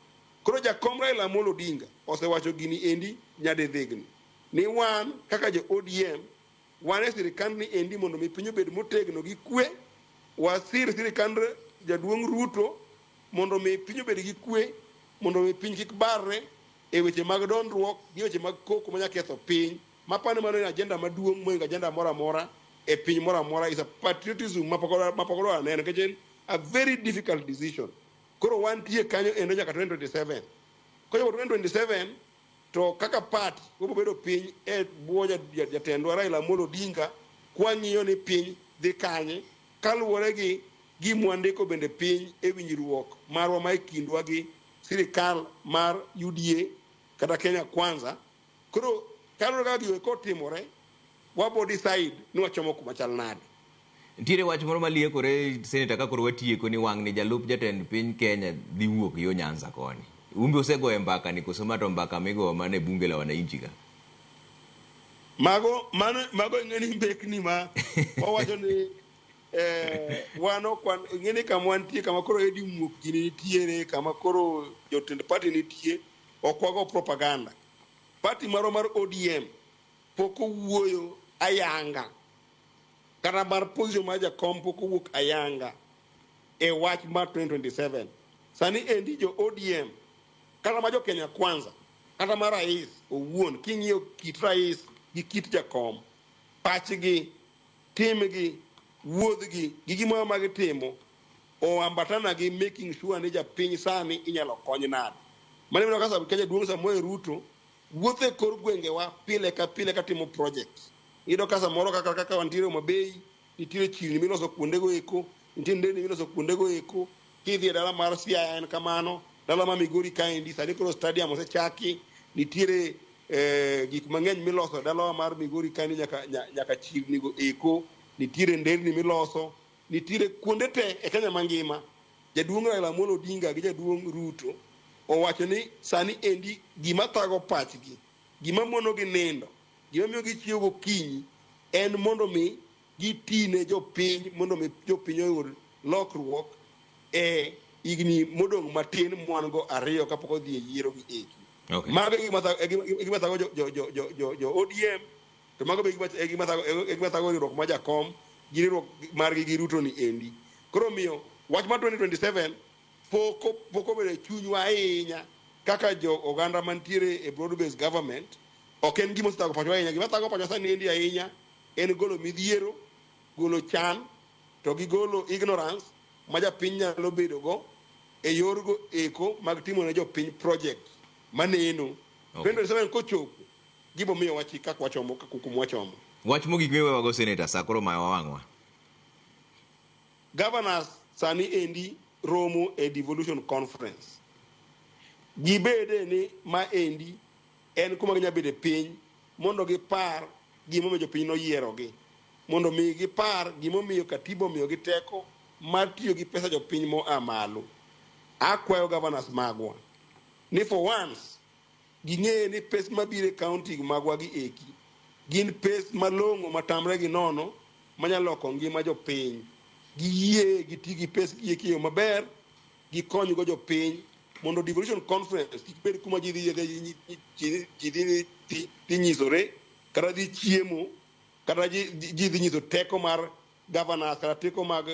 Koro jakom Raila Amolo Odinga osewacho gini endi nyadidhigni ni wan kaka jo ODM wan e sirikand ni endi mondo mi piny obed motegno gi kwe, wasir sirikand jaduong' Ruto mondo mi piny obed gi kwe, mondo mi piny kik barre e weche mag dondruok gi weche mag koko manya ketho piny. Mapani mano en agenda maduong' mohingo agenda moro amora e piny moro amora. Is a patriotism mapok odwa neno nikech en a very difficult decision. Koro wantie kanyo endo nyaka 2027. Kochopo 2027 to kaka party wabiro bedo piny e bwo jatendwa Raila Amolo Odinga kwang'iyo ni piny dhi kanye kaluwore gi gimwandiko bende piny e winjruok marwa ma e kindwa gi sirikal mar UDA kata Kenya Kwanza. Koro kaluwore kaka gigo kotimore, wabo decide ni wachomo kuma chal nade.
Nitiere wach moro maliekore, Senator, ka koro watieko ni wang' ni jalup jatend piny Kenya dhi wuok yo Nyanza koni. Umbe osegoye mbaka ni koso ma to mbaka migoyo mana e bunge la wananchi ka?
Mago, mano, mago ing'eni mbekni ma wawacho ni wan ok wan, ing'eni kama wantie, kama koro Eddie Muok gini nitiere, kama koro jotend party nitie, ok wago propaganda. Party marwa mar ODM pok owuoyo ayanga, kata mar position mar jakom pok owuok ayanga e wach mar 2027. Sani endi jo ODM kata ma jo Kenya Kwanza kata ma rais owuon, king'iyo kit rais gi kit jakom, pachgi, timgi, wuodhgi gi gimoro ma gitimo oambatana gi making sure ni japiny sani inyalo kony nade. Mano ineno ka jaduong' Samoei Ruto wuotho e kor gwengewa pile ka pile katimo projects. Iyudo ka samoro kaka wantiere Homa Bay, nitiere chirni miloso kuondego eko, nitie nderni miloso kuondego eko. Kidhi e dala mar Siaya en kamano, dala mar Migori kaendi sani koro stadium osechaki, nitiere Gik mang'eny miloso e dalawa mar Migori kani nyaka, nyaka chirnigo eko nitiere nderni miloso nitiere kuonde te e Kenya mangima. Jaduong' Raila Amolo Odinga gi jaduong' Ruto owacho ni sani endi gima thago pachgi, gima monogi nindo, gima miyo gichiewo gokinyi en mondo mi gitine jopiny mondo mi jopiny oyud lokruok e higni modong' matin mwan go ariyo kapok odhi e yiero gi eki. Mago e gima thago jo ODM to mago be e gima thago riwruok ma jakom gi riwruok margi gi Ruto ni endi. Koro omiyo wach mar 2027 pok obedo e chunywa ahinya kaka jo oganda mantiere e broad based government. Ok en gima osethago pachwa ahinya. Gima thago pachwa sani endi ahinya en golo midhiero, golo chan, to gi golo ignorance ma japiny nyalo bedo go e yor go eko mag timo ne jopiny project maneno. 2027 kochopo gibo miyo wa chik kaka wachomo kaka kuma wachomo.
Wach mogik miwewago Senator, sa koro mayowa wang'wa.
Governors sani endi romo e devolution conference. Gibede ni ma endi en kuma ginya bede piny mondo gipar gimomiyo jopiny noyierogi, mondo mi gipar gimomiyo katiba omiyogi teko mar tiyo gi pesa jopiny moa malo. Akwayo governors magwa ni for once ging'e ni pes mabiro e county magwa gi eki gin pes malong'o matamre gi nono manyalo loko ngima jopiny. Giyie giti gi pes gi eki e yo maber, gikony go jopiny mondo devolution conference kik bed kuma ji dhi dhi nyisore kata dhi chiemo kata ji dhi nyiso teko mar governors kata teko mag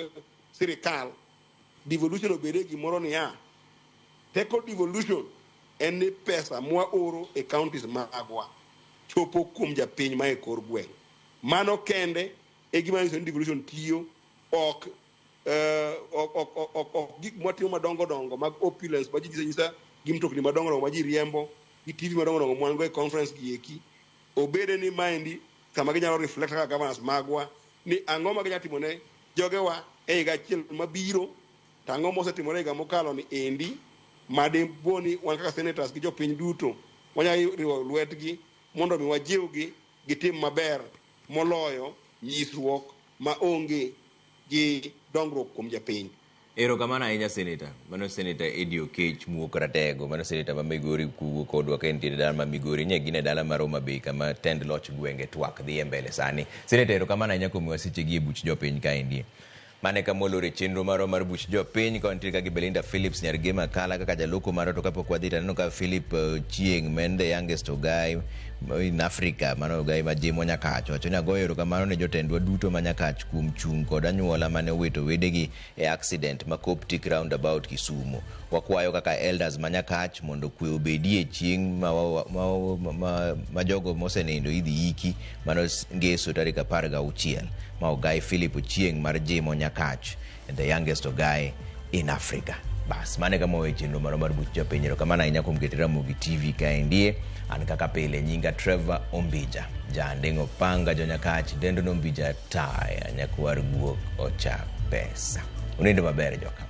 sirikal. Devolution obede gimoro niya, teko devolution en ni pesa mwaoro e counties magwa chopo kuom japiny ma e kor gweng'. Mano kende e gima nyiso ni devolution tiyo, ok gik mwatimo madongo dongo mag opulence ma ji nyiso anyisa gi mtokni madongo dongo ma ji riembo gi TV madongo dongo mwan go e conference gi eki. Obede ni maendi kama ginyalo reflect kaka governors magwa ni ang'o ma ginyalo timo ne jogewa e higa achiel mabiro, to ang'o mosetimore e higa mokalo ni endi madipo ni wan kaka senators gi jopiny duto wanyalo riwo lwetgi mondo mi wajiwgi gitim maber moloyo nyisruok ma onge gi dongruok kuom japiny.
Erokamano ahinya Senator. Mano Senator Eddie Okech Muok Ratego. Mano Senator ma Migori kuwuok kodwa ka entiere dala ma Migori. Nye gin e dala mar Homa Bay kama tend loch gwenge twak dhi e mbele sani. Senator, erokamano ahinya kuom miwa sechegi e buch jopiny kaendi. Mane kama waloro e chenro marwa mar buch jopiny ka wantiere ka gi Belinda Phillips nyar Gema Kala kaka jaloko marwa. To kapok wadhi to aneno ka Philip Chieng' ma en the youngest ogai in Africa, mano ogai ma Jimo Nyakach, wacho ni agoyo erokamano ne jotendwa duto ma Nyakach kuom chung' kod anyuola mane owito wedegi e accident ma Coptic roundabout Kisumu. Wakwayo kaka elders ma Nyakach mondo kwe obedie chieng' ma jogo mosenindo idhi iki, mano ngeso tarik 16. Ma ogai Philip Ochieng' mar Jimo Nyakach, the youngest ogai in Africa. Bas, mane kama wawe chenro marwa mar buch jopiny. Erokamano ahinya kuom keto Ramogi TV kaendie. An kaka pile nyinga Trevor Ombija, Janding'o Panga jo Nyakach, dendo no Ombija taya, nyakwar guok ocha pesa. Unindo maber joka.